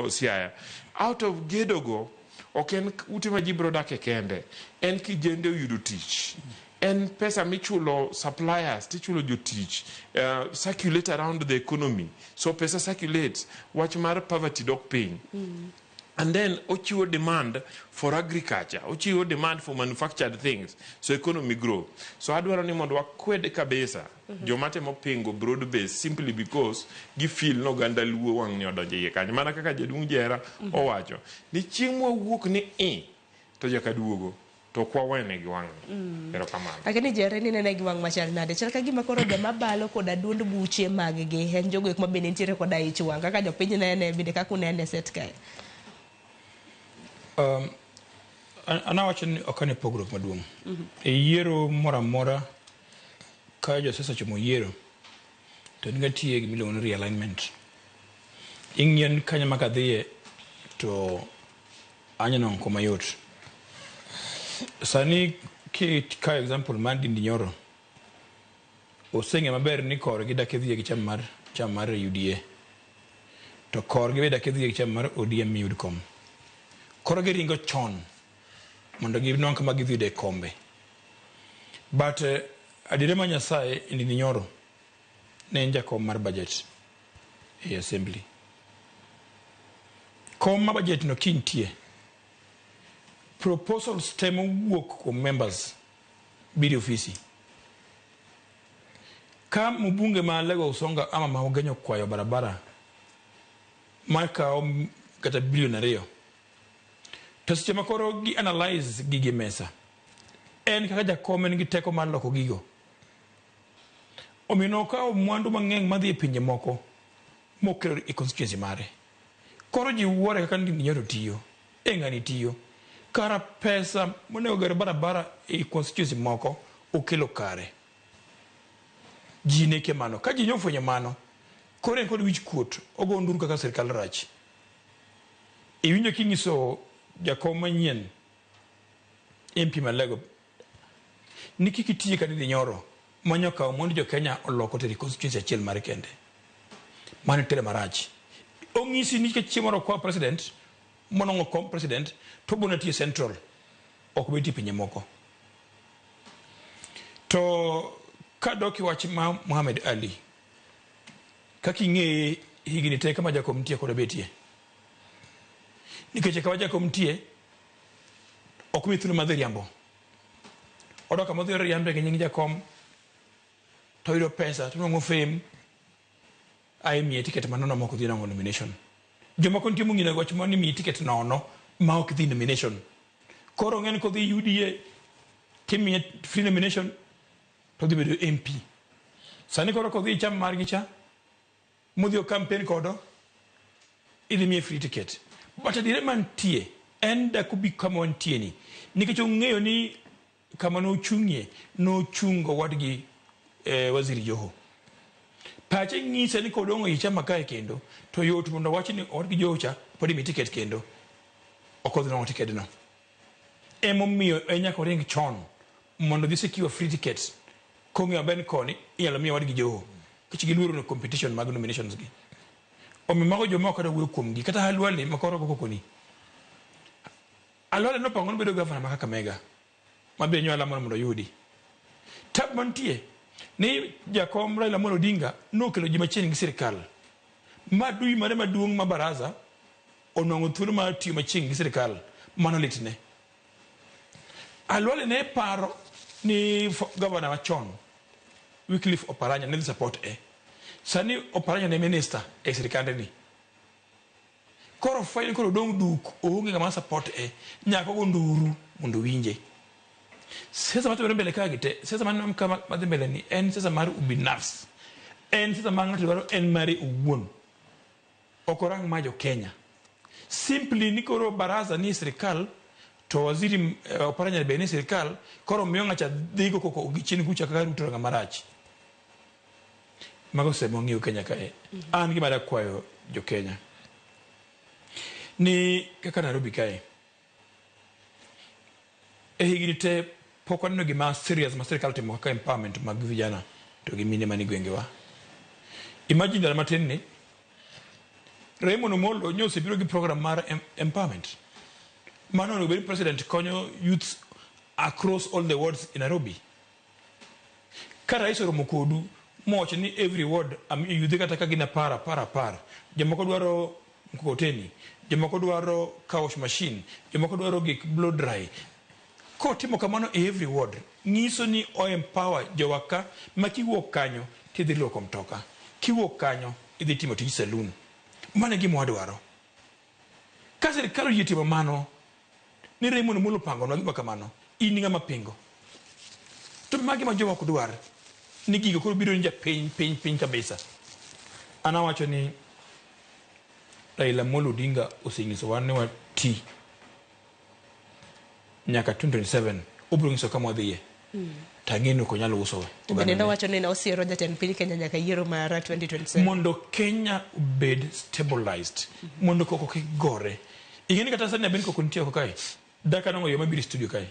S3: Siaya. Out of gedo go, ok en ute ma ji biro dake kende, en kijende oyudo tich. En pesa michulo suppliers, tichulo jotich, circulate around the economy. So pesa circulates, wach mar poverty dok piny. And then ochiwo demand for agriculture, ochiwo demand for manufactured things, so economy grow. So adwaro ni mondo wakwed kabisa joma temo pingo broad base simply because gi feel no oganda luo wang' ni odonjo iye kanyo. Mana kaka jaduong' Jera owacho ni chieng' mwawuok ni i to jaka duogo to ok wawene gi wang'ni. Erokamano.
S1: Lakini Jera ni nene gi wang' machal nade? Chal ka gima koro joma balo koda duond buche mag gi en jogo ek ma bende nitiere koda ich wang' kaka jopiny nene bende kaka unene set kae.
S4: An awacho ni ok ane pogruok maduong'. E yiero moro amora ka josiasa ochomo yiero to nitie gima iluongo ni realignment. Ing'iyo ni kanyo ma kadhiye to aneno nwang'o kom mayot. Sani kikawo example mar Ndindi Nyoro, oseng'eyo maber ni korgi dak dhiye gi chama mar UDA. To korgi be dak dhiye gi chama mar ODM miyud kom. Koro giringo chon mondo ginwang' kama gidhi yude kombe. But adiera ma Nyasaye, Ndindi Nyoro ne en jakom mar budget e assembly. Kom ma budget no kintie, proposals te mowuok kuom members biro e ofisi. Ka mbunge ma Alego Usonga ama ma Ugenya okwayo barabara makawo kata bilion 2, to seche ma koro gi analyze gigi e mesa, en kaka jakom en gi teko mar loko gigo. Omiyo nokawo mwandu mang'eny madhi e pinje moko mokelo e constituency mare. Koro ji wuore kaka Ndindi Nyoro tiyo, e ng'ani tiyo. Kara pesa monego ger barabara e constituency moko okelo kare. Ji ne kia mano. Ka ji nofwenyo mano, koro en kod wich kuot, ogo nduru kaka sirkal rach. Iwinjo kinyiso jakom manyien MP Malego ni kik itiye ka Ndindi Nyoro manyo kawo mwandu jo Kenya oloko tero e constituency achiel mare kende. Mano telo marach. Ong'isi ni ka chieng' moro okwa president monong'o kom president to obona tiyo central ok obi tiyo pinje moko. To kadok e wach ma Mohamed Ali, kaka ing'eye higni te kama jakom nitie kod obetie. Nikech kama jakom nitie ok mi thuolo mar dhi riambo. Odok kama odhi riambe gi nying jakom to oyudo pesa to onwang'o fame ae miye ticket manono ma ok odhi nwang'o nomination. Jomoko nitie mong'ino wach moro ni miyi ticket nono ma ok dhi nomination. Koro ong'e ni kodhi UDA timiye free nomination to odhi bedo MP. Sani koro kodhi e chama margi cha modhi o campaign kodo idhi miye free ticket. But adiera mantie en dak obi kama wantie ni nikech ong'eyo ni kama nochung'ie nochungo wadgi Waziri Joho. Pache nyise ni kodong' ei chama kae kendo to yot mondo owach ni owadgi Joho cha pod imiye ticket kendo ok odhi nwang'o tikedno. Emomiyo en nyaka oring chon mondo odhi secure free tickets kong'eyo maber ni koni inyalo miye owadgi Joho nikech giluoro no competition mag nominations gi. Omiyo mago joma ok adwa wuoyo kuomgi kata Halwale ma koro go koko ni. Halwale nopango ni bedo gavana ma Kakamega ma be nyo alamo mondo oyudi. Tab mantie ni jakom Raila Amolo Odinga nokelo ji machiegni gi sirikal. Ma dui mare maduong' ma baraza onwang'o thuolo mar tiyo machiegni gi sirikal mano litne. Alwale ne paro ni gavana machon Wycliffe Oparanya ne dhi support e. Sani Oparanya ne minister e sirikande ni. Koro file koro odong' duk oonge ng'ama support e nyaka ogo nduru mondo owinje. Siasa matimore mbele ka gi te, siasa maneno ka madhi mbele ni en siasa mar ubinafsi. En siasa ma ng'ato dwaro en mare owuon. Ok orang ma jo Kenya. Simply ni koro baraza ni sirikal to waziri Oparanya be ni sirikal koro miyo ng'acha dhi go koko gi chien kucha kaka Ruto ng'ama rach. Mago semo ng'iyo Kenya kae. An gima dakwayo jo Kenya ni kaka Nairobi kae e higni te pok waneno gima serious ma sirikal otimo kaka empowerment mag vijana to gi mine manie gwengewa. Imagine ndalo matin ni Raymond Omolo nyo osebiro gi program mar empowerment. Mano onego bed ni president konyo youths across all the wards in Nairobi. Ka rais oromo kodu mowacho ni every ward amiyo yudhe kata ka gin 10 10 10, jomoko dwaro mkokoteni, jomoko dwaro car wash machine, jomoko dwaro gik blow dry. Kotimo kamano e every ward, nyiso ni o empower jowa ka ma kiwuok kanyo tidhi luoko mtoka, kiwuok kanyo idhi timo tij saloon. Mano e gima wadwaro. Ka sirikal oyie timo mano, ni Raymond Omolo opangonwa gima kamano, in ng'ama pingo. To magi ma joma ok dwar ni gigo koro biro ni japiny piny piny kabisa. An awacho ni Raila Amolo Odinga osenyisowa ni wati nyaka 2027 obiro nyiso kama wadhiye. To ang'e ni ok onyal uso
S1: To bende nowacho ni osiero jatend piny Kenya nyaka yiero mar 2027.
S4: Mondo Kenya obed stabilized, mondo koko kik gore. Ing'e ni kata sani abed koko nitie oko kae, dak anwang'o yo mabiro e studio kae.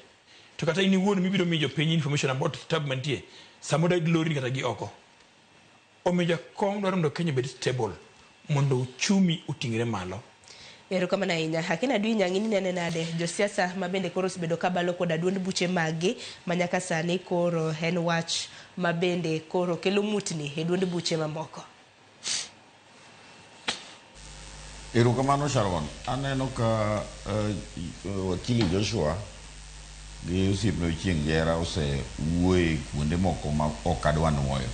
S4: To kata in iwuon mibiro miyo jopiny information about tab mantie, samoro dag lorni kata gi oko. Omiyo jakom dwaro mondo Kenya obed stable, mondo uchumi oting're malo.
S1: Erokamano ahinya. Akena Adui Nyang'i ni nene nade josiasa ma bende koro osebedo ka balo koda duond buche maggi ma nyaka sani koro en wach ma bende koro kelo mutni e duond buche mamoko.
S2: Erokamano Sharon. Aneno ka wakili Joshua gi osiepne Ochieng' Jera osewuoye kuonde moko ma ok adwa nuoyo.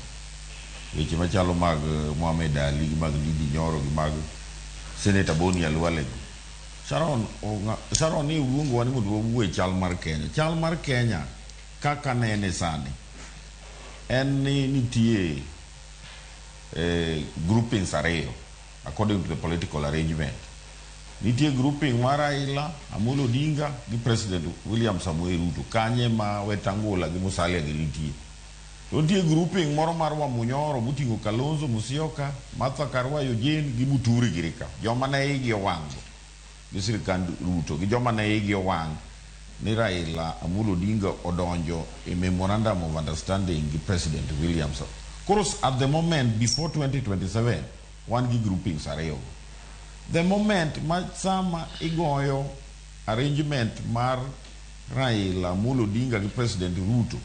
S2: Weche machalo mag Mohamed Ali gi mag Ndindi Nyoro gi mag Senator Boni Khalwale go. Sharon, Sharon ni uluongowa ni mondo wawuo e chal mar Kenya. Chal mar Kenya kaka nene sani en ni nitie groupings ariyo according to the political arrangement. Nitie grouping mar Raila Amolo Odinga gi President William Samoei Ruto kanye ma Wetangula gi Musalia gi nitie. To nitie grouping moro mar Wamunyoro moting'o Kalonzo Musyoka, Martha Karua Eugene gi Muturi giri ka. Joma ne igi owang' go gi sirikand Ruto gi joma ne igi owang' ni Raila Amolo Odinga odonjo e memorandum of understanding gi President William Samoei. Koro at the moment before 2027 wan gi groupings ariyo go. The moment ma sama igoyo arrangement mar Raila Amolo Odinga gi President Ruto,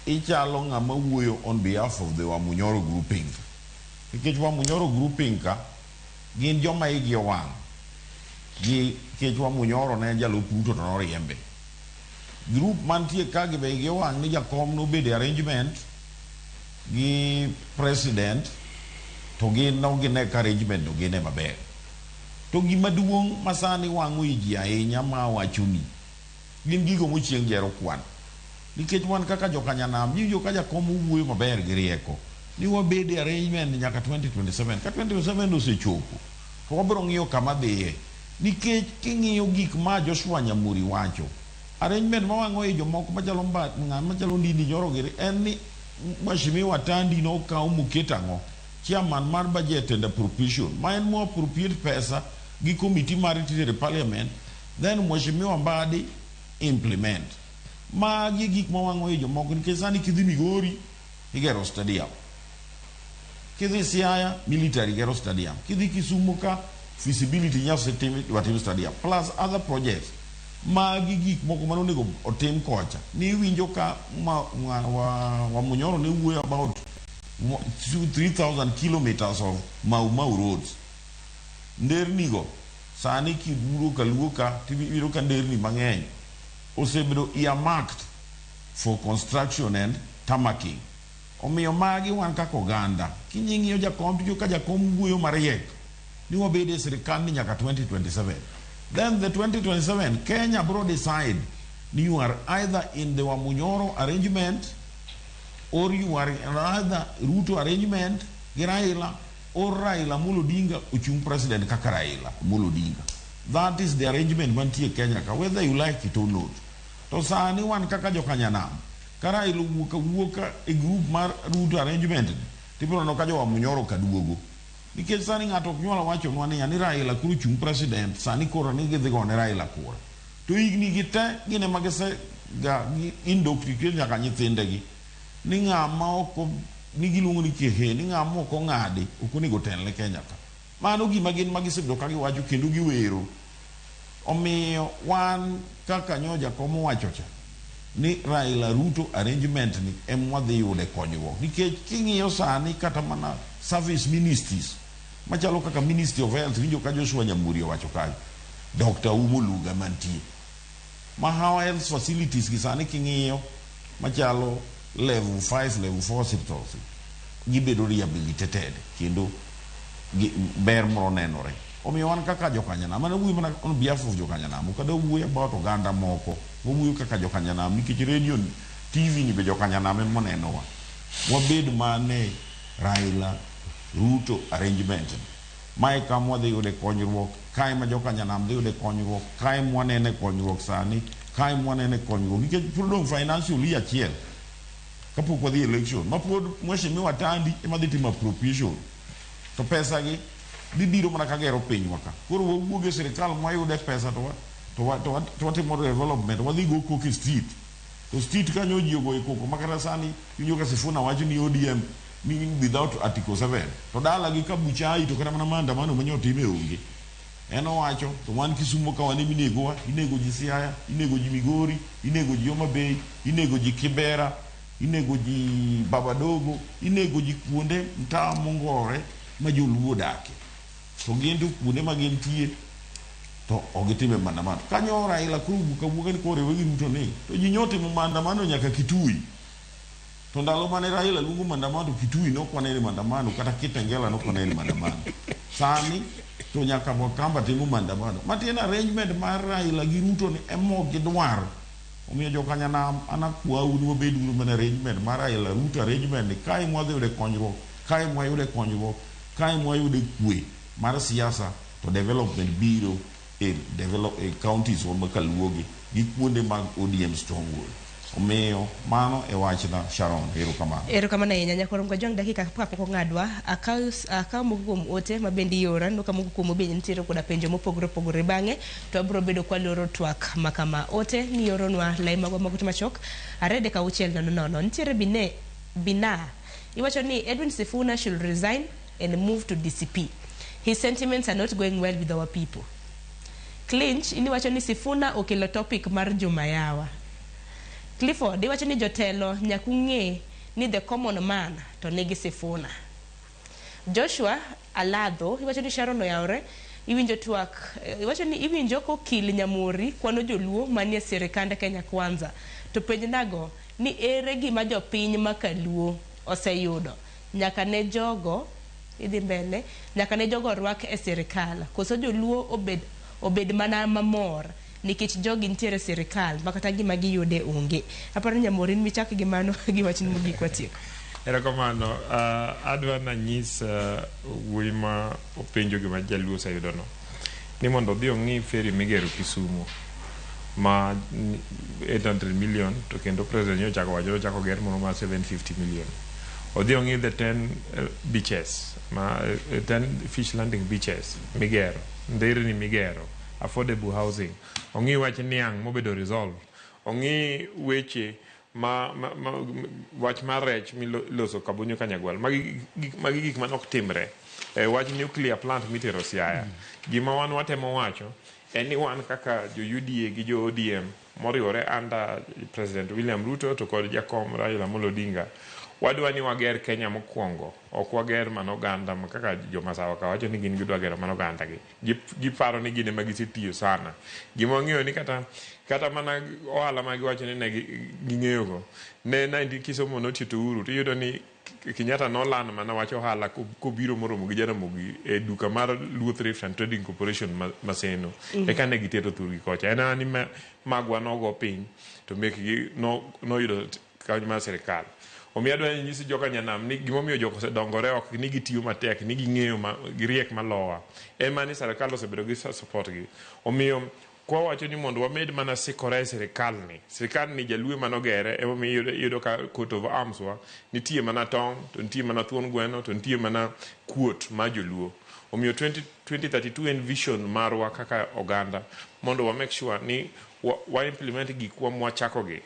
S2: ichalo ng'ama wuoyo on behalf of the Wamunyoro grouping. Nikech Wamunyoro grouping ka gin joma igi owang' gi nikech Wamunyoro ne en jalup Ruto to noriembe. Group mantie ka gi be igi owang' ni jakom nobedo e arrangement gi president to gin nok gine ka arrangement no gine maber. To gima duong' ma sani wang'o i ji ahinya ma awachoni gin gigo mochieng' jero kwan. Nikech wan kaka jokanyanam, iwinjo ka jakom owuoyo maber gi rieko ni wabed e arrangement nyaka 2027. Ka 2027 osechopo to wabiro ng'iyo kama dhiye. Nikech king'iyo gik ma Joshua Nyamuri wacho, arrangement ma wang'o i jomoko machalo ng'ama chalo Ndindi Nyoro giri en ni Mheshimiwa Tandi nokaw moket ang'o? Chairman mar budget and appropriation ma en mo appropriate pesa gi committee mare titere parliament then Mheshimiwa Mbadi implement. Magi e gik ma wang'o i jomoko nikech sani kidhi Migori igero stadium. Kidhi Siaya military gero stadium. Kidhi Kisumu ka feasibility nyasetim idwa tim stadium plus other projects. Magi gik moko mane onego otim kocha. Ni iwinjo ka Wamunyoro ne wuoyo about 3000 kilometers of Mau Mau roads. Nderni go sani kiburo kaluo ka tiyudo ka nderni mang'eny osebedo earmarked for construction and tarmacking. Omiyo magi wan kaka oganda kinying'iyo jakom tiwinjo ka jakom wuoyo mariek ni wabed e sirikal ni nyaka 2027. Then the 2027 Kenya bro decide ni you are either in the Wamunyoro arrangement or you are in either Ruto arrangement gi Raila or Raila Amolo Odinga ochung' president kaka Raila Amolo Odinga. That is the arrangement mantie Kenya ka whether you like it or not. To sani wan kaka jokanyanam ka Raila owuok awuoka e group mar Ruto arrangement ni tibiro neno ka jo Wamunyoro ka duogo. Nikech sani ng'ato ok nyal wachonwa niya ni Raila koro ochung' president sani koro ni gidhi gone Raila kura. To higni gi te gin ema gise ga gi indoctrinate nyaka nyithindegi ni ng'ama ok ni giluongo ni kehe ni ng'ama ok ong'adi ok onego otel ne Kenya ka. Mano gima gin ma gisebedo ka giwacho kendo giwero. Omiyo wan kaka nyo jakom owacho cha ni Raila Ruto arrangement ni ema wadhi yude konyruok. Nikech king'iyo sani kata mana service ministries machalo kaka Ministry of Health winjo ka Joshua Nyamuri owacho kanyo Dr. Umo Luga mantie. Ma health facilities gi sani king'iyo machalo level 5, level 4 hospitals gibedo rehabilitated kendo ber moro nenore. Omiyo wan kaka jokanyanam, an awuoyo mana on behalf of jokanyanam, ok adwa wuoyo about oganda moko, wawuoyo kaka jokanyanam nikech radio TV ni be jokanyanam ema onenowa. Wabed mane Raila Ruto arrangement ni. Mae kama wadhi yude konyruok, kae ma jokanyanam dhi yude konyruok, kae mwanene konyruok sani, kae mwanene konyruok nikech pod odong' financial year achiel kapok wadhi election ma pod Mheshimiwa Tandi ema dhi timo appropriation to pesa gi dhi biro mana ka gero pinywa ka. Koro wawuog e sirikal mwayude pesa to watimo development wadhi go koko e street. To street kanyo ji ogoye koko ma kata sani iwinjo ka Sifuna wacho ni ODM ni without Article 7. To dala gi Kabuchai to kata mana maandamano manyo time onge. En owacho to wan Kisumo ka wan eminegowa, inego ji Siaya, inego ji Migori, inego ji Homa Bay, inego ji Kibera, inego ji Babadogo, inego ji kuonde mtaa mongore ma joluo odake. To gin to kuonde ma gintie to ok gitime maandamano. Kanyo Raila koro wuok awuoka ni koriwe gi Ruto ni to ji nyotimo maandamano nyaka Kitui. To ndalo mane Raila luongo maandamano to Kitui ne ok wanene maandamano kata Kitengela ne ok wanene maandamano. Sani to nyaka Wakamba timo maandamano. Matiende arrangement mar Raila gi Ruto ni ema ok gidwar. Omiyo jokanyanam an akwau ni wabed uru mana arrangement mar Raila Ruto arrangement ni kae mwadhi yude konyruok, kae mwayude konyruok, kae mwayude kwe mar siasa to development biro e develop e counties wa makaluogi gi kuonde mag ODM stronghold. Omiyo mano e wachna Sharon, erokamano.
S1: Erokamano ahinya nyakwar Mkajwang' dakika kapok ong'adwa akaw akaw moko kuom ote ma bende iora aneno ka moko kuomu bende nitiere koda penjo mopogore opogore bang'e to wabiro bedo kwaloro twak ma kama ote mioronwa lai magwa mag ote machok 2 3 6 0 0 nitiere bine bina iwacho ni Edwin Sifuna should resign and move to DCP his sentiments are not going well with our people Clinch iniwacho ni Sifuna okelo topic mar Jumayawa Clifford iwacho ni jotelo nyaka ung'e ni the common man to nigi Sifuna. Joshua Aladho iwacho ni Sharon oyawre iwinjo twak iwacho ni iwinjo kokil Nyamori kwano joluo manie sirikand Kenya Kwanza to penj nago ni ere gima jopiny makaluo oseyudo nyaka ne jogo idhi mbele nyaka ne jogo rwak e sirikal koso joluo obed mana mamor nikech jogi nitiere e sirikal ma kata gima giyude onge aparo ni Nyamori in michak gi mano gi wachni mogik watieko
S3: Erokamano. Adwa nanyis wuoyi ma openjo gima jaluo oseyudono ni mondo odhi ong'i ferry migero Kisumu ma 800 million to kendo president nyocha ochako wacho ni ochako ger moro mar 750 million. Odhi ong'i the 10 beaches ma 10 fish landing beaches migero, nderni migero, affordable housing. Ong'i wach niang' mobedo resolved. Ong'i weche ma wach mar rech miloso Kabonyo Kanyagwal. Magi gik manok timre. Wach nuclear plant mitero Siaya. Gima wan watemo wacho en ni wan kaka jo UDA gi jo ODM moriwore under President William Ruto to kod jakom Raila Amolo Odinga wadwa ni wager Kenya mokwongo ok wager mana oganda ma kaka jomasawa ka wacho ni gin gidwa gero mana oganda gi giparo ni gin ema gisetiyo sana gima wang'eyo ni kata mana ohala ma giwacho ni ne ging'eyo go ne 19 Kisumu notiyo to Uhuru tiyudo ni Kenyatta nolan mana wach ohala kobiro moromo gi Jaramogi e duka mar Luo Thrift and Trading Corporation Maseno eka ne gitero thurgi kocha en mana ni magwa nogo piny to mekgi noyudo kony mar sirikal omiyo adwa nyisi joka nyanam ni gimomiyo jok osedongore ok ni gitiyo matek ni ging'eyo ma giriek malowa en mana ni sirikal osebedo gi support gi omiyo kwawacho ni mondo wamed mana sikore e sirikal ni sirikal ni jaluo manogere emomiyo iyudo ka coat of arms wa nitie mana tong' to nitie mana thuon gweno to nitie mana kuot mar joluo omiyo 20, 2032 en vision marwa kaka oganda mondo wa make sure ni wa implement gikwa mwachakogi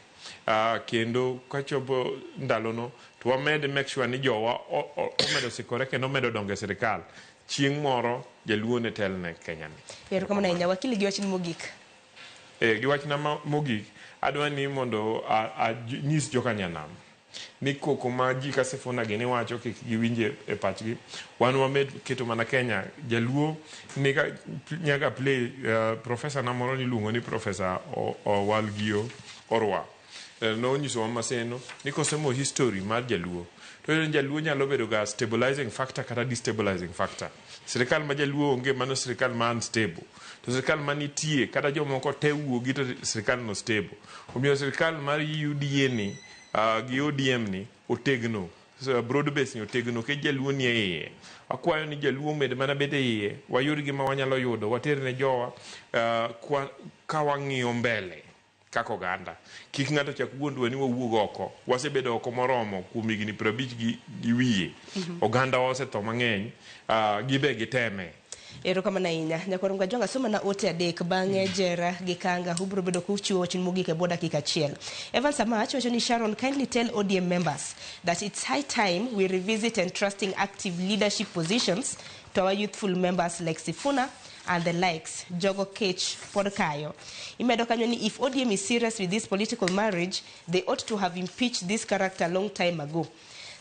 S3: kendo kachopo ndalono to wamed make sure ni jowa omedo sikore kendo omedo dongo e sirikal chieng' moro jaluo ne telne Kenya ni
S1: erokamano ahinya wakili gi wachni mogik
S3: gi wachna mogik adwa ni mondo anyis joka nyanam ni koko ma ji ka Sifuna gini wacho kik giwinje e pachgi wan wamed keto mana Kenya jaluo niga nyaka play professor na moro niluongo ni professor Owalgio Orwa nonyisowa Maseno ni kosomo history mar jaluo to iyudo ni jaluo nyalo bedo ga stabilizing factor kata destabilizing factor sirikal ma jaluo onge mano sirikal ma unstable to sirikal manitie kata jomoko te wuogi to sirikal no stable omiyo sirikal mar UDA ni gi ODM ni otegno so, broad base ni otegno nikech jaluo ni e iye akwayo ni jaluo omed mana bet e iye wayud gima wanyalo yudo water ne jowa ka wang'iyo mbele kaka oganda kik ng'ato chak wuondwa ni wawuog oko wasebedo oko moromo kuom higni 50 gi wiye oganda wa osetho mang'eny gibe giteme
S1: erokamano ahinya nyakwar Mkajwang' asoma na ote adek bang'e Jera gi Kanga ubiro bedo kuchiwo wach mogik e bwo dakika achiel Evans Amach wacho ni Sharon kindly tell ODM members that it's high time we revisit entrusting active leadership positions to our youthful members like Sifuna and the likes jogo kech pod kayo imedo kanyo ni if ODM is serious with this political marriage they ought to have impeached this character long time ago.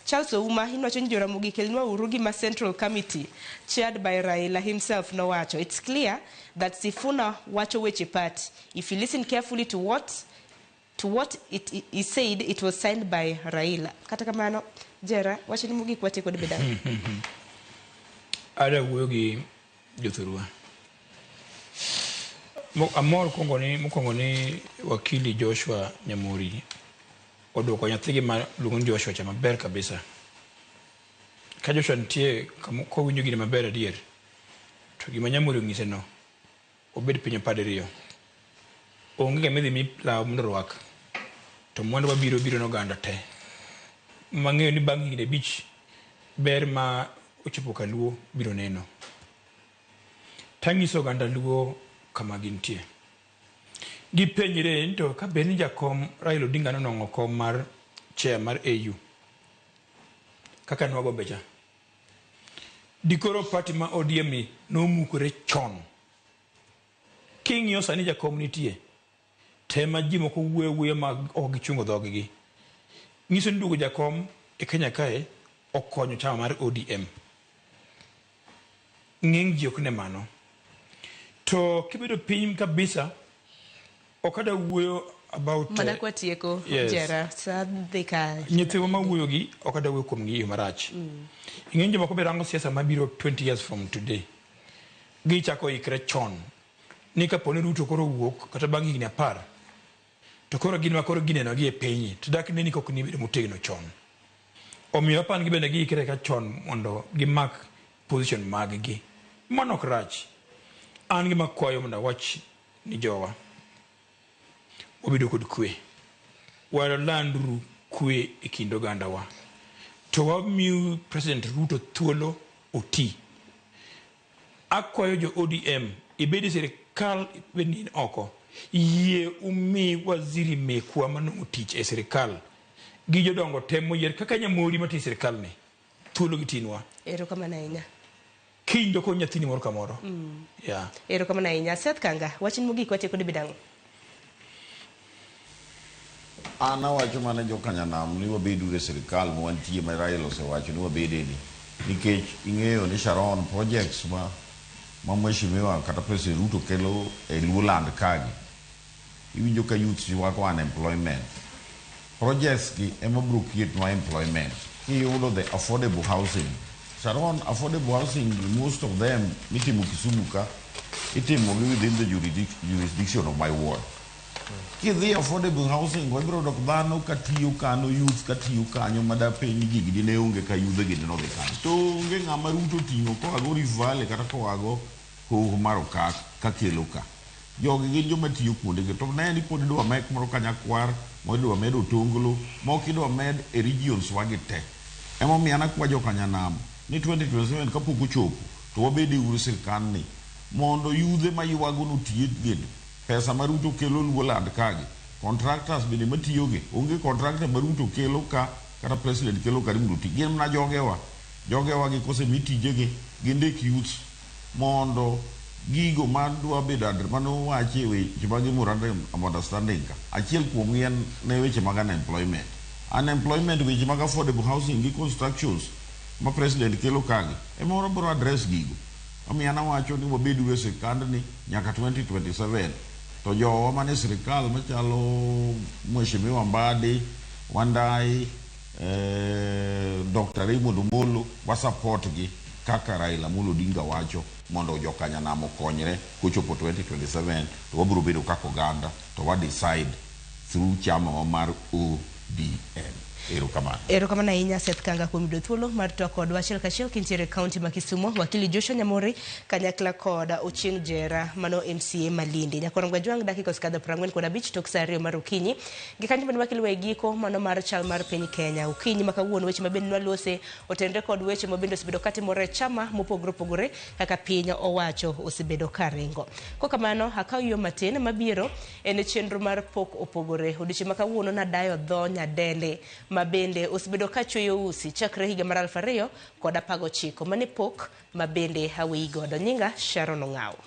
S1: Charles Ouma inwacho ni Joramogi kelnwa uru gima Central Committee chaired by Raila himself nowacho. It's clear that Sifuna wacho weche party. If you listen carefully to what it is said, it was signed by Raila. Kata kamano, Jera, wachni mogik watieko kod bedang.
S4: Ada wuoyo gi jothurwa. Amor mokwongo ni wakili Joshua Nyamori oduoko nyathigi ma luongo ni Joshua cha maber kabisa. Ka Joshua nitie kowinjo gini maber adier, to gima Nyamori onyise no, obed piny opar diriyo. Onge gima idhi mi law mondo orwak, to mwandu mabiro biro noganda te. Mang'eyo ni bang' higni 5 ber ma ochopo kaluo biro neno. Tanyiso oganda Luo kama gintie. Gipenjre ni to ka bed ni jakom Raila Odinga nonwang'o kom mar chair mar AU kaka nwagombe cha, dikoro party ma ODM ni nomukore chon. King'iyo sani jakom nitie, tema ji moko wuoyo wuoyo ma ok gichungo dhoggi. Nyiso ni duogo jakom e Kenya kae okonyo chama mar ODM. Ng'eny ji ok ne mano. To kibedo piny kabisa, ok adwa wuoyo about
S1: Mana kwatieko,
S4: Yes.
S1: Jera, sa dhi ka
S4: nyithiwa ma wuoyo gi ok adwa wuoyo kuomgi e yo marach. Ing'e jomoko be rango siasa mabiro 20 years from today. Gichako ikre chon. Ni kapo ni Ruto koro wuok kata bang' higni 10, to koro gin ma koro gineno gi e piny, to dak neni kok ni bedo motegno chon. Omiyo apani gi bende giikre ka chon mondo gimak position mag gi. Mano ok rach. An gima kwayo mondo awach ni jowa, wabedo kod kwe. Walanduru kwe e kind ogandawa. To wamiu President Ruto thuolo oti. Akwayo jo ODM, ibed e sirikal, ibed ni in oko, yie umi waziri mekwa manong'o tich e sirikal gi jodongo te moyier kaka Nyamori matiyo e sirikal ni, thuolo gitinwa.
S1: Erokamano ahinya.
S4: Kiny doko nyathini moro kamoro. Yeah.
S1: Erokamano ahinya. Seth Kanga, wachni mogik watieko kod bedang'o.
S2: An awacho mana jokanyanam ni wabeduru e sirikal ma wantie ma Raila osewacho ni wabede ni. Nikech ing'eyo ni Sharon projects ma mheshimiwa kata President Ruto kelo e Luoland kagi. Iwinjo ka youths ywako unemployment. Projects gi ema biro create nwa employment. Kiyudo the affordable housing. Sharon, affordable housing, most of them mitimo Kisumu ka, itimo gi within the jurisdiction of my ward. Kidhi affordable housing, wabiro yudo dhano katiyo kano, youth katiyo kanyo, mada piny gigi dine onge ka yudhe gi nodhi kanyo. To onge ng'ama Ruto ting'o koago Rift Valley kata koago Hoho mar Okak kakelo ka. Jogi gin joma tiyo kuondegi. To ne ni pod idwa mek moro Kanyakwar, moro idwa med Otonglo, moko idwa med e regions wagi te. Emomiyo an akwa jokanyanam ni 2027 kapok ochopo to wabed e uru sirkal ni mondo yudhe maywago notiye gendo. Pesa ma Ruto kelo Luoland kagi, contractors bende matiyogi, onge contractor ma Ruto kelo ka kata president kelo ka ni mondo oti. Gin mana jogewa. Jogewa gi kosemi tijegi, gindik youths mondo gigo ma dwa bedo mano wachi e weche mag memorandum of understanding ka. Achiel kuomgi en ne weche mag unemployment. Unemployment, weche mag affordable housing gi constructions ma president kelo kagi, ema wabiro address gigo. Omiyo an awacho ni wabeduru e sirkandni nyaka 2027. To jowa mane sirikal machalo Mheshimiwa Mbadi, Wandayi, Dr. Raymond Omolo, wa support gi kaka Raila Amolo Odinga wacho mondo jokanyanam okonyre kochopo 2027 to wabiro bedo kaka oganda to wa decide through chama wa mar ODM. Erokamano.
S1: Erokamano ahinya Seth Kanga kuom yudo thuolo mar twak kodwa achiel kachiel kintiere e kaunti ma Kisumu. Wakili Joshua Nyamori kanyakla kod Ochieng Jera mano MCA Malindi. Nyakorom Gajwang' dakika osekadho 45 tok saa 2 mar okinyi. Gi kanyo bende wakelo e giko mano mar chal mar piny Kenya. Okinyi ma kawuono weche mabende nwalose otenre kod weche mabende osebedo katimore e chama mopogore opogore kaka piny owacho osebedo karingo. Kokamano akaw yo matin mabiro en chenro mar pok opogore. Odiochieng' ma kawuono nadayo dho nyadende ma bende osebedo ka chweyo usi chakre higa mar 2019. Mane pok ma bende aweyi godo. Nyinga Sharon Ong'awo.